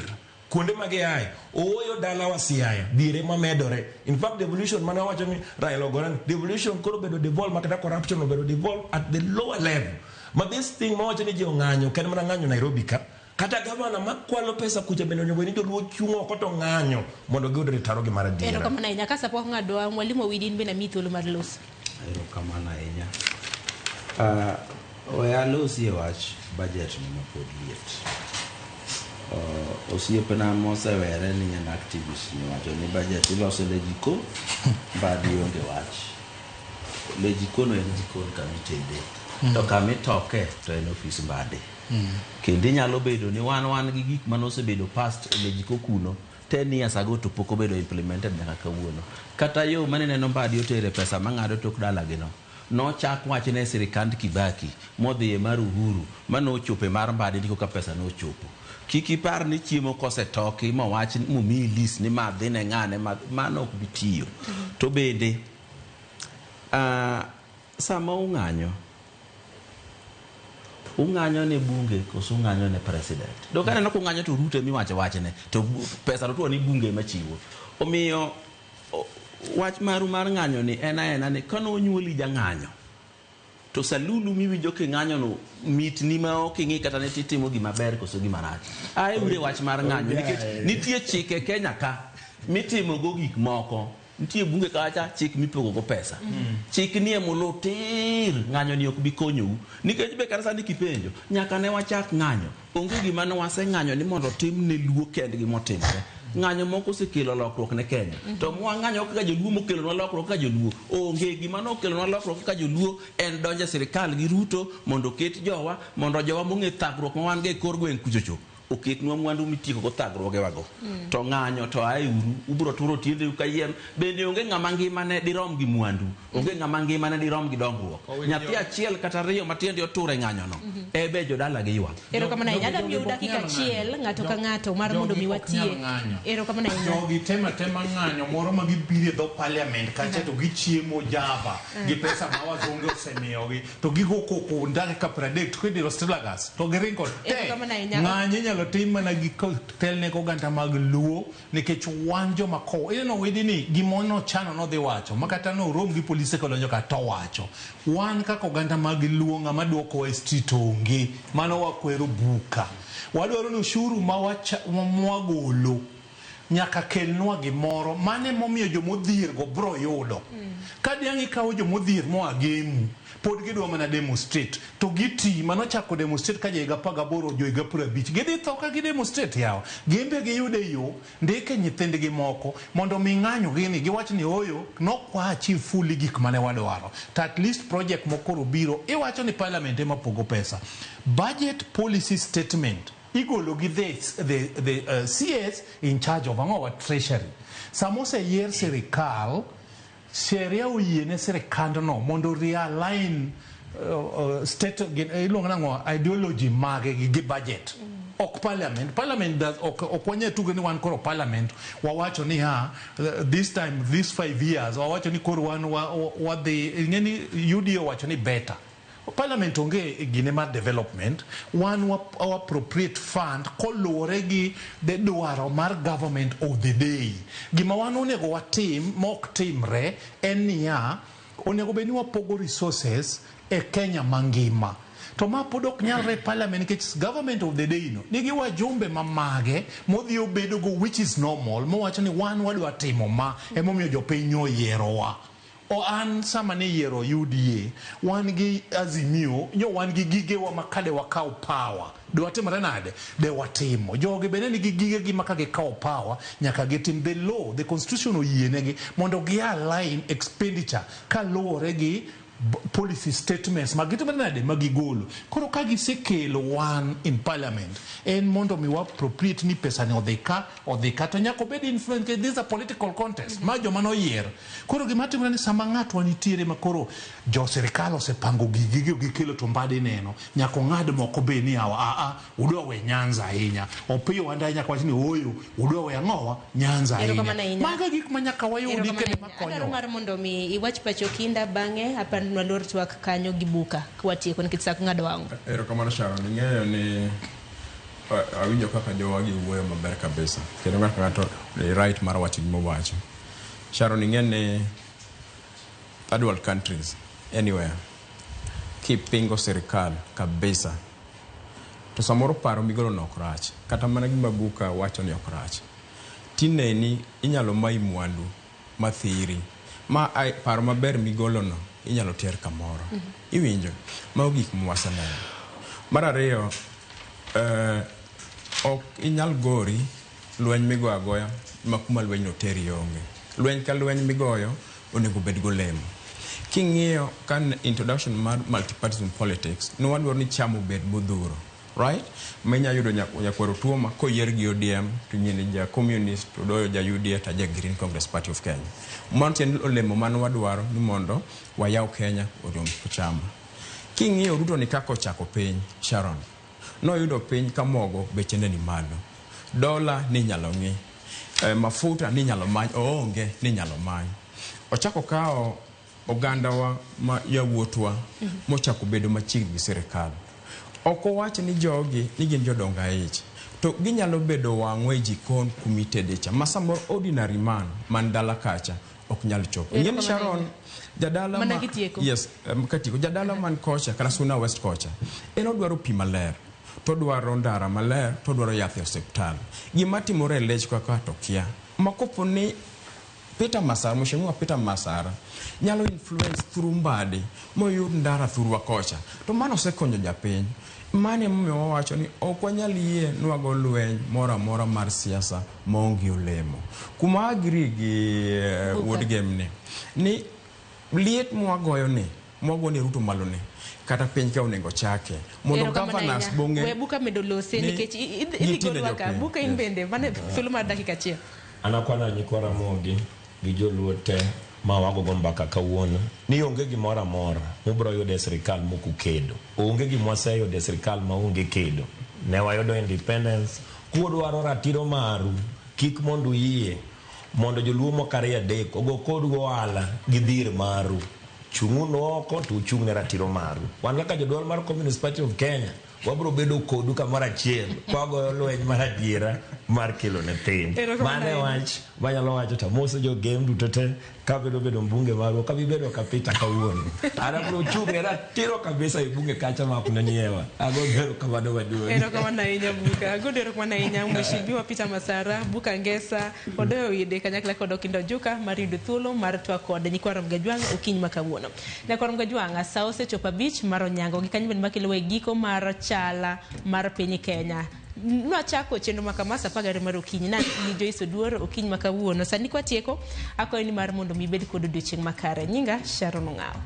kuonde ma giaye. Ooyo dalawa Siaya dhier ema medore. In fact devolution mane wawacho ni Raila ogore ni devolution koro obedo devolved ma kata corruption obedo devolved at the lower level. Ma this thing mawacho ni ji ong'anyo ok en mana ng'anyo Nairobi ka. Kata gavana makwalo pesa kucha bende onego bed ni joluo chung' oko to ng'anyo mondo giyud ritarogi mar adiera. Erokamano ahinya. Ka sapok ng'adwa, Mwalimu Owidi in bende amiyi thuolo mar loso. Erokamano ahinya. We alosie wach budget ni mapod liet. Osiepna mosewere ni en activist ni wacho ni budget iloso ne jiko, Mbadi onge wach. Le jikono en jikon kama itede. To kama itoke to en ofis Mbadi. Kendo inyalo bedo ni wan gi gik mane osebedo past e jiko kuno 10 years ago to pok obedo implemented nyaka kawuono. Kata yo mane neno Mbadi otere pesa mang'ado tok dalagino, nochak wachne e sirikand Kibaki modhi e mar Uhuru manochopo e mar Mbadi ndiko ka pesa nochopo. Kik ipar ni chiemo kosetoki mowach momiyi list ni ma dhi ne ng'ane mano ok bi tiyo. To bende sama ung'anyo ung'anyo ne bunge koso ung'anyo ne president? Do kaneno kung'anyo to Ruto emiwacho wachne to pesa to tuo ni bunge ema chiwo. Omiyo wach maru mar ng'anyo ni en aena ni kane onyuoli jang'anyo to salulu miwinjo king'anyo no mitni ma ok ing'i kata ne titimo gima ber koso gima rach. Ae ure wach mar ng'anyo nikech nitie chike Kenya ka mitimo go gik moko. Nitie bunge kacha chik mipogo go pesa. Chik ni emolo tir ng'anyo ni ok bi konyou. Nikech be kata sani kipenjo nyaka ne wachak ng'anyo. Onge gima ne waseng'anyo ni mondo tim ne Luo kendgi motimore. Ng'anyo moko osekelo lokruok ne Kenya. To mwang'anyo kaka joluo mokelonwa lokruok kaka joluo. Onge gima nokelonwa lokruok kaka joluo en donjo e sirikal gi Ruto mondo oket jowa, mondo jowa mong'e thagruok ma wan go e kor gweng' kuchocho. Oketnwa mwandu mitieko go thagruogewago. To ng'anyo to ae uru, ubiro turo tiendeu kayiem. Bende onge ng'ama ngimane dirom gi mwandu, onge ng'ama ngimane dirom gi dongruok. Nyathi achiel kata ariyo ma tiende otur e ng'anyono, e be jodala gi ywak. Erokamano ahinya. Adwa miyou dakika achiel ng'ato ka ng'ato mar mondo mi watie. Erokamano ahinya. Jogi tema tema ng'anyo moro ma gibiro e dho parliament kacha to gichiemo java gi pesa ma wazungu osemiyogi to gigo koko dakika 30 to kidiro Stelagas to giringo te. Erokamano ahinya. Ng'anyo inyalo tim mana gi telne oganda mag Luo nikech wan joma kowo. Ineno Widi ni gima nochano nodhi wacho ma kata norom gi polise kodonjo ka to wacho. Wan kaka oganda mag Luo ng'ama duokowa e street onge. Mano wakwero buka. Wadwaro ni ushuru ma mwagolo nyaka kelnwa gimoro. Mano emomiyo jomodhier go bro yudo. Ka diang' ikawo jomodhier moa Gemu, pod gidwa mana demonstrate. To giti manochako demonstrate ka johiga 18 johiga 50. Gidhi tho ka gidemonstrate yawa. Gin be giyude yo, ndike nyithindgi moko mondo mi ng'anyo gini giwach ni oyo nok wa achieve fully gik mane wadwaro. To at least project mokoro biro iwacho ni parliament ema pogo pesa. Budget policy statement igolo gi the CS in charge of ang'owa treasury. Sama oseyier sirikal, sheria oyiene sirikandno mondo realign state iluongo nang'o ideology mage gi budget. Ok parliament. Parliament does ok wanyal tugo ni wan koro parliament wawacho ni ha this time this 5 years wawacho ni koro wan wadhi ing'eni UDA owacho ni better. Parliament onge gine mar development. Wan wa appropriate fund koluwore gi the dwaro mar government of the day. Gima wan onego watim mok timre en niya onego bed ni wapogo resources e Kenya mangima. To ma pod ok nyalre e parliament nikech government of the day no nigi wajumbe mamage modhi obedogo which is normal mowacho ni wan wadwa timo ma emomiyo jopiny oyierowa. O an sama ne yiero UDA wan gi Azimio nyo wan gi gigewa ma kade wakaw power de watimore nade de watimo jogi bende nigi gigegi ma ka gikawo power nyaka gitim the law the constitution oyienegi mondo gi align expenditure kaluwore gi policy statements ma gitimore nade ma gigolo. Koro ka gisekelo wan in parliament en mondo mi wa appropriate ni pesa ni odhi ka to nyaka obed influence this is a political contest ma joma noyier. Koro gima timore ni sama ng'atwa nitiere ma koro jo sirikal osepango gigi gikelo to Mbadi neno nyaka ong'ad moko be ni awa a udwa we Nyanza ahinya. Opiyo Wanda nyaka wach ni ooyo udwa we ang'owa Nyanza ahinya. Mago gik ma nyaka wayudi kendo makonyo. Adwaro mar mondo mi iwach pacho kinda bang'e apandnwa lor twak kanyo gi buka kwatieko nikech sak ng'ado wang'. Erokamano Sharon, ing'eyo ni awinjo kaka jowagi wuoyo maber kabisa kendo ng'ato ka ng'ato right mar wacho gima owacho. Sharon, ing'e ni third world countries anywhere kipingo sirikal kabisa To samoro paro migolo no ok rach. Kata mana gima Buka wacho ni ok rach. Tineni inyalo mayi mwandu mathiri. Ma ai, paro maber migolo no inyalo ter kamoro. Iwinjo? Mago gik mwaseneno. Mar ariyo, ok inyal gori lweny migoyo agoya ma kuma lweny no teri onge. Lweny ka lweny migoyo onego bed golemo. King'iyo ka introduction mar multipartyism politics, ne wadwaro ni chama obed modhuro. Right? Ma inya yudo nyakwar Otuoma koyier gi ODM to nyine ja communist to doyo ja UDA to ja Green Congress Party of Kenya. Mano tiende olemo mane wadwaro ni mondo wayaw Kenya odong chama. King'iyo Ruto ni kaka ochako piny, Sharon, noyudo piny ka mogo beche ne ni malo. Dola ni inyalo ng'i. Mafuta ni inyalo many, oonge ni inyalo many. Ochako kawo ogandawa ma yawuotwa mochako bedo machiegni gi sirikal. Ok owach ni jogi ni gin jodongo aich. To ginyalo bedo wang'wa e jikon kumitede cha. Ma samoro ordinary man man dala kacha ok nyal chopo. Ing'e ni Sharon, jadala Mana ma, kitieko. yes, katieko. Jadala man kocha kata Suna West kocha, en odwaro pi maler, to odwaro ndara maler, to odwaro yath e osiptal. Gima timore e lech kaka to kia. Ma kopo ni Peter Masara, Mheshimiwa Peter Masara nyalo influence through Mbadi moyud ndara thurwa kocha. To mano osekonyo japiny. Mano emomiyo wawacho ni ok wanyal yie ni wago lweny moro amora mar siasa maonge olemo. Kuma agree gi wuod Gem ni liet mwagoyo ni, mwago ni Ruto malo ni, kata piny ka onego chake. Mondo governors bong'e We Buka medo lose ni nikech idhi gitinde golwa ka. jopiny. Buka in bende, mano thuolo mar dakika achiel. An akwana nyikwa Ramogi gi joluo te ma wagogo mbaka kawuono ni onge gimoro amora mubiro yudo e sirikal mok ukedo. Onge gima waseyudo e sirikal maonge kedo. Ne wayudo independence. Kudwaro ratiro maru, kik mondo uyie mondo joluo moko ariyo adek ogo kodu ohala gi dhir maru. Chung'unu oko to uchung' ne ratiro maru. Wan kaka joduol mar Communist Party of Kenya, wabiro bedo kodu kamoro achiel kwagoyo lweny mar adiera mar kelo ne piny. Erokamano Mano e ahinya. wach manyalo wacho to amoso jogem duto te kabedo bedo mbunge marwa kabibedo kapita kawuono. An abiro chung' ne ratiro kabisa e bunge kacha ma ok nonyiewa. Ago erokamano maduong'. Erokamano ahinya Buka. Ago erokamano ahinya Mheshimiwa Peter Masara, Buka Ngesa, Odoyo Ide kanyakla kod Okindo Ojuka mar yudo thuolo mar twak kod nyikwa Ramogi Ajwang' okinyi ma kawuono. Nyakwa Ramogi Ajwang', sa osechopo 5 mar onyango gi kanyo bende makelowa e giko mar chala mar piny Kenya. Nwachako chenro ma kama sa 12 mar okinyi na gi Joyce Oduor okinyi ma kawuono. Sani kwatieko, akwayo ni mar mondo mi ibed kod odiochieng' makare. Nyinga Sharon Ong'awo.